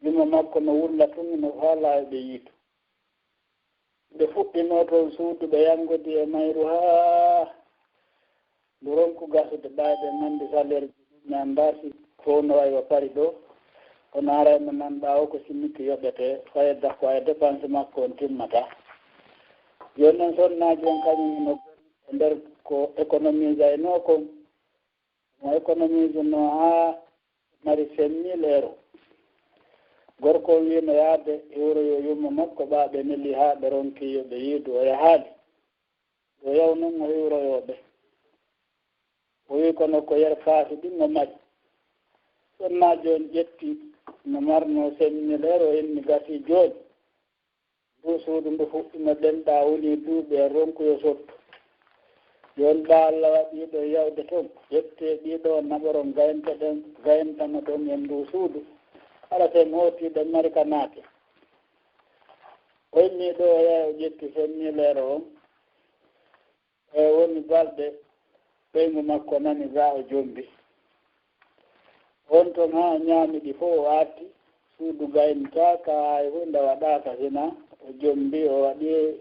Yumma makko no wulla tun, hino faalaa e ɓe yiitu. Ɓe fuɗɗinoo ton suudu, ɓe yanngodi e mayru haa ndu ronku gasude, ɓay ɓe nganndi salaire ji ɗin, mi anndaa si fow no wayi wa pari ɗoo. Kono haray mo nanɗaa o ko simiki yoɓetee, fayda ko e dépense makko on timmataa. Jooni non sonnaaji on kañum no e nder ko économise aynoo kon. Mo économise no haa mari cinq mille euros. Gorko on wi'no yaade hiwroyoo yumma makko, ɓaa ɓe neli haa ɓe ronki yo ɓe yiidu, o yahaali. Yo yaw non o hiwroyoo ɓe. O wi'i kono ko yer kaasi ɗin o mari. Sonnaajo on ƴetti no marnoo cinq mille euros, o inni gasii jooni. Nduu suudu ndu fuɗɗino ɗenɗaa, wonii duuɓi e ronku yo sottu. Jooni ɗaa Alla waɗii ɗoo yawde ton, ƴettee ɗii ɗoo naɓoron gaynteɗen, gayntanoɗon en nduu suudu. Hara si en hootii ɗen mari ka naate. O immii ɗoo o yahi o ƴetti cinq mille euros on. E woni balɗe, ɓeyngu makko nani gaa o jombi. On ton haa o ñaami ɗi fow o arti, suudu gayntaaka, hay huunde waɗaaka, hina o jombi, o waɗi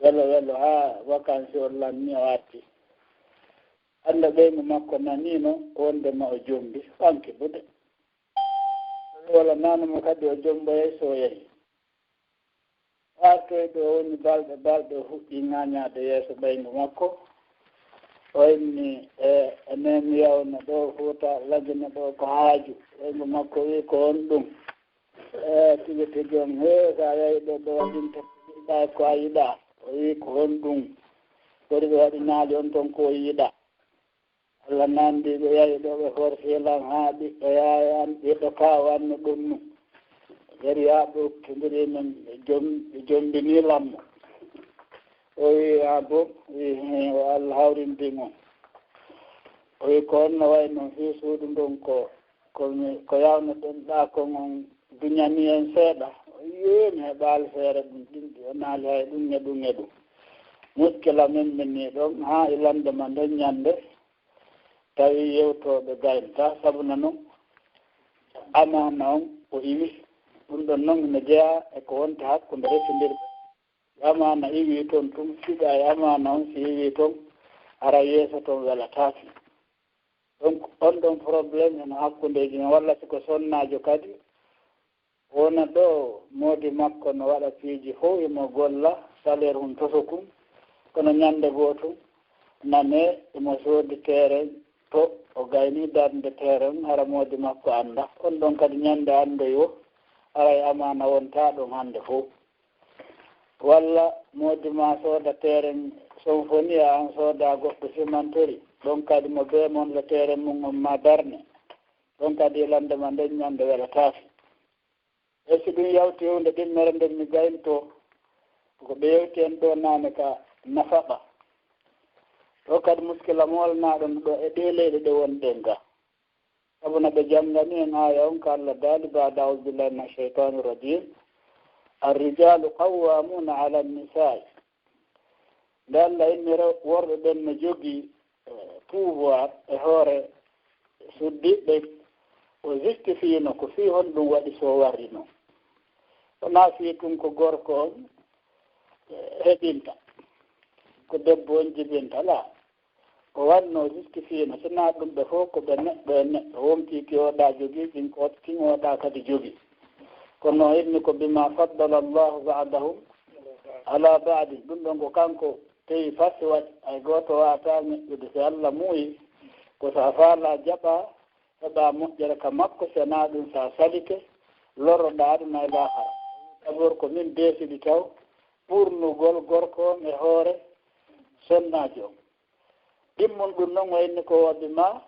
welo welo haa vacances on lanni, o arti. Annda ɓeyngu makko naniino wonde ma o jombi, fanki bude. Wala nano mo kadi o jomboyay so o yahi. Artoyɗo o woni balɗe balɗe, o fuɗɗi ŋaañaade yeeso ɓeyngu makko. O inni, e, e nemi yawno ɗo Fuuta, lagino ɗo ko haaju. Ɓeyngu makko wi, "Ko on ɗum?" E, tigi tigi on, he, so a yahi ɗo, ɓe waɗinta ko yiɗaa, ko a yiɗaa. O wi, "Ko on ɗum? Kori ɓe waɗinaali on toon ko yiɗaa?" Allah nandi ɓe yahi ɗo, ɓe forsi lan haa ɓiɗɗo yaaya an, ɓiɗɗo kaawa an no ɗonnu. Gari haa ɓe ukkindiri men, ɓe jom-, ɓe jombini lammo. O wi, "Ah bon?" Wi, "Hee, o Allah hawrindi on." O wi, "Ko on no wayi noon fii suudu ndun ko, ko mi, ko yawnoɗen ɗaa kon on duñani en seeɗa?" O wi, "Ee, mi heɓaali feere ɗum, ɗum, ɗum, o naali hay ɗum e ɗum e ɗum." Muskila men min nii ɗon haa e lande ma nden ñande. Tawi yewtooɓe gaynta, sabu na non amaana on o iwi. Ɗum ɗon non ina jeyaa e ko wonta hakkunde resondirɓe. Amaana iwi toon tun, siɗa e amaana on si iwi toon, ara yeeso toon welataake. Donc, on ɗon problème ene hakkundeeji men, walla si ko sonnaajo kadi, wona ɗo moodi makko no waɗa piiji fof, imo golla, salaire hun toso kun, kono ñande gooto nane imo soodi terrain to o gayni darnde terrain, hara moodi makko annda. On ɗon kadi ñande anndoyo, haray amaana wonta ɗon hande fof. Walla moodi ma sooda terrain Sonfoni, a an sooda goɗɗo Simantori, ɗon kadi mo bee mon le terrain mum on ma darne, ɗon kadi lande ma nden ñande welataake. E si ɗum yawti huunde ɗimmere nden mi gaynto, ko ɓe yewti en ɗo naane ka nafaqa. Ɗo kadi muskila moolnaaɗo no ɗo e ɗee leyɗe ɗe wonɗen ga. Sabu no ɓe janngani en aaya on ka Allah daali baada, "A'uuzu billahi mina shaytaani rajiim. Arrijaalu qawwaamuuna ala nisaa'i." Nde Allah inni rew-, worɓe ɓen no jogii, eh, pouvoir e hoore suddiiɓe, o justifiino ko fii honɗum waɗi so o warri non. Wonaa fii tun ko gorko on, eh, heɓinta, ko debbo on jibinta, laa. O wanno justifiino, si naa ɗum ɓe fof ko ɓe neɗɗo e neɗɗo, wonkii ki oɗa jogii, kin ko, kin oɗa kadi jogii. Kono o inni ko, "Bima faddala Allahu ba'dahum ala ba'din." Ɗum ɗon ko kanko tewi fasi waɗi, hay gooto waawataa ñeɗɗude. Si Allah muuyi, ko so a faalaa jaɓaa, heɓaa moƴƴere ka makko, si naa ɗum so a salike, lorroɗaa aduna e laakara. D'abord ko min deesidi taw ɓurnugol gorko on e hoore sonnaajo on. Ɗimmun ɗum non wayni ko wa bima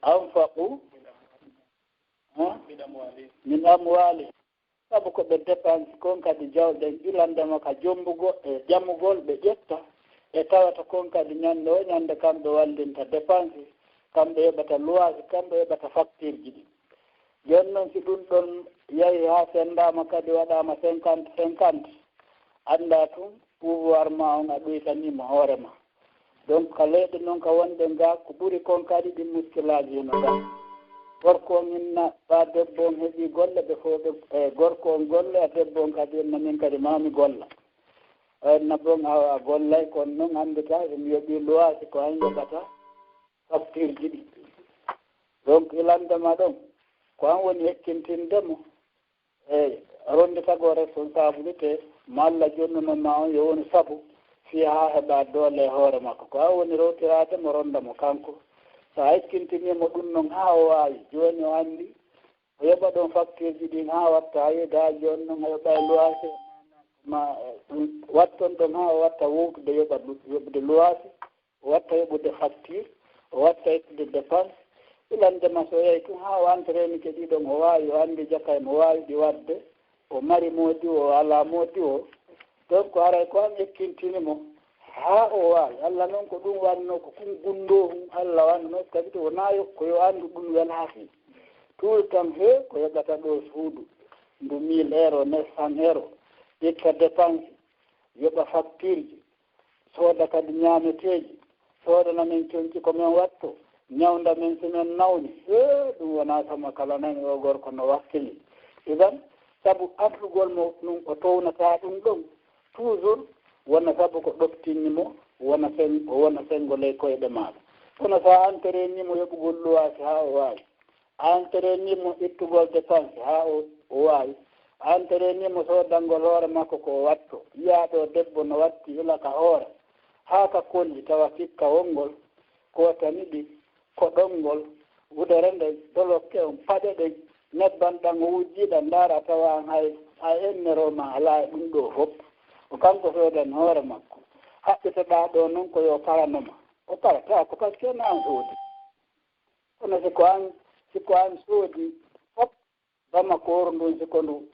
anfaqu, ha? Min amwalihim. Sabu ko ɓe dépense kon kadi jawɗen ɓilandema ka jombugo e jamugol ɓe ƴetta, e tawata kon kadi ñande o ñande kamɓe wallinta dépense, kamɓe yoɓata luwaasi, kamɓe yoɓata facture ji ɗi. Jooni non si ɗum ɗon yahi haa senndaama kadi waɗaama cinquante cinquante, anndaa tun pouvoir ma on a ɗuytaniima hoore ma. Donc ka leyɗe non ka wonɗen ga, ko ɓuri kon kadi ɗin muskilaaji hino ga. Gorko on inna ɓa debbo on heɓi golle, ɓe fof ɓe, e gorko on golle, a debbo on kadi inna min kadi mami golla. O inna bon awa a gollay, kono non anndita so mi yoɓi luwaasi ko an yoɓata facture ji ɗi. Donc ilande ma ɗon, ko an woni hekkintinde mo. Eey, ronnditagol responsabilité mo Allah jonnuno ma on yo wonu sabu fii haa heɓa doole e hoore makko. Ko an woni rewtiraade mo, ronnda mo kanko. So a hekkintinii mo ɗum non haa o waawi, jooni o anndi, o yoɓa ɗon facture ji ɗin haa watta, a yiida jooni non o yoɓa e luwaase ma, ɗum watton ɗon haa o watta wowtude yoɓa lu-, yoɓude luwaase. O watta yoɓude facture, o watta ittude dépense. Ilande ma so o yahi tun haa o entrainike ɗi ɗon, o waawi, o anndi jaka e mo waawi ɗi waɗde, o mari moodi o, o alaa moodi o. Donc haray ko an ekkintini mo haa o waawi. Allah non ko ɗum wanno, ko kun gunndoohun Allah wanno, kadi to wonaa yo, ko yo anndu ɗum welaaki. Tout le temps he ko yoɓata ɗo suudu, ndu mille euro, neuf cents euro, itta dépense, yoɓa facture ji, sooda kadi ñaameteeji, soodana men conci ko men watto, ñawnda men si men nawni. Hee, ɗum wonaa sama kala nani o gorko no wakkili. Idan, sabu ardugol mo ɗum, o townataa ɗum ɗon. Toujours, wona sabu ko ɗoftinni mo, wona sen-, o wona senngo ley koyɗe maaɗa. Kono so a entrainii mo yoɓugol luwaasi haa o waawi, a entrainii mo ittugol dépense haa o, o waawi, a entrainii mo soodangol hoore makko ko o watto, yiyaa ɗo debbo no watti ila ka hoore, haa ka kolli tawa sikka wonngol, kootani ɗi, koɗol ngol, wudere nden, dolokke on, paɗe ɗen, nebban ɗan o wujjiɗan, ndaara tawa an hay, hay ennero ma alaa e ɗum ɗoo fof. Ko kanko soodani hoore makko. Haɓɓitoɗaa ɗoo non ko yo parano ma. O parata ko parce que na an soodi. Kono si ko an, si ko an soodi fof, Bamako ndun si ko ndu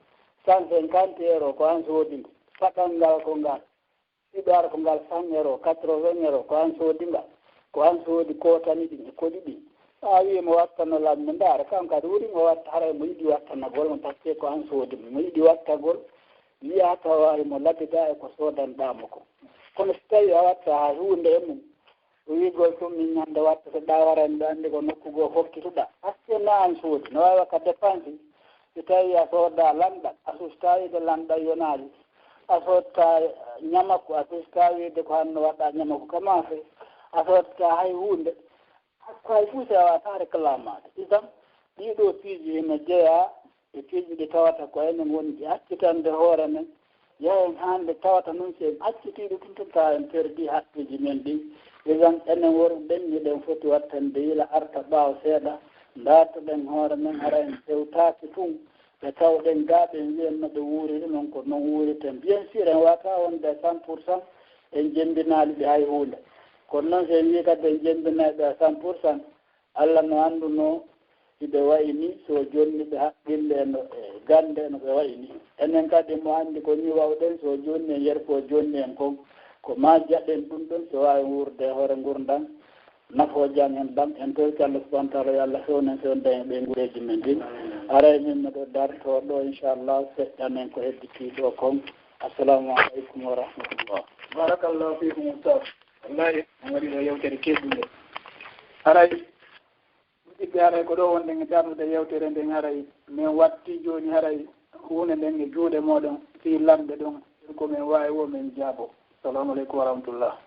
cent cinquante euro ko an soodi ndu. Saɗal ngal ko ngal. Siɗo ara ko ngal cent euro, quatre-vingts euro ko an soodi ngal. Ko an soodi kootani ɗin e koɗi ɗin. A wii mo wattano lammi ndaara, kan kadi wuri mo watta, haray mo yiɗi wattanagol mo, parce que ko an soodi mo. Mo yiɗi wattagol, yiyaa tawa e mo labida e ko soodanɗaa mo ko. Kono si tawi a watta haa huunde e mum, o wiigol tun min ñande watta so ɗa warani ɗo anndi ko nokku goo fokkituɗa. Parce que na an soodi, no waawi ka dépense. Si tawi a sooda lanɗa, a susta wiide lanɗa yonaali. A sootta ñamaku, a susta wiide ko hanno waɗa ñamaku ka maafe. A sootta hay huunde. Hakko hay fuu si a wata reklamaade. Idan, ɗii ɗoo piiji ina jeyaa e piiji ɗi tawata ko enen woni ɗi accitande hoore men. Yahen hannde tawata noon si en accitii ɗi tun, tun tawa en perdii hakkeeji men ɗin. Idan, enen worɓe ɓen, miɗen foti wattande yila arta ɓaawo seeɗa. Ndaartoɗen hoore men, hara en tewtaaki tun. Ɓe tawɗen gaa ɓe wiyen no ɓe wuuriri noon, ko noon wuuriten. Bien sûr, en waata wonde cent pour cent en jemmbinaali ɓe hay huunde. Kono noon, si en wii kadi en jemmbinay ɓe à cent pour cent, Alla no anndunoo hiɓe wayi ni, so jonni ɓe haqqille no, e gannde no ɓe wayi ni. Enen kadi mo anndi ko ni wawɗen, so jonni en yerko jonni en kon, ko ma jaɓen ɗum ɗon, so waawi wuurde e hoore ngurndan, nafoojan en ɗam. En torki Allah subhanahu wa taala, yo Allah fewnen fewnden e ɓeyguureeji men ɗin. Aray min miɗo darto ɗo, inchallah, seɗɗa men ko hedditii ɗo kon. Assalamu aleykum wa rahmatullah. Barakallahu fiikum, Ustaz. Wallahi, on waɗi ɗo yewtere teddunde. Aray, musidɓe, haray ko ɗo wonɗen e darnude yewtere nden. Haray min watti jooni, haray huunde nden e juuɗe mooɗon, fii lamɓe ɗon, ko min waawi wo min jaabo. Assalamu aleykum wa rahmatullah.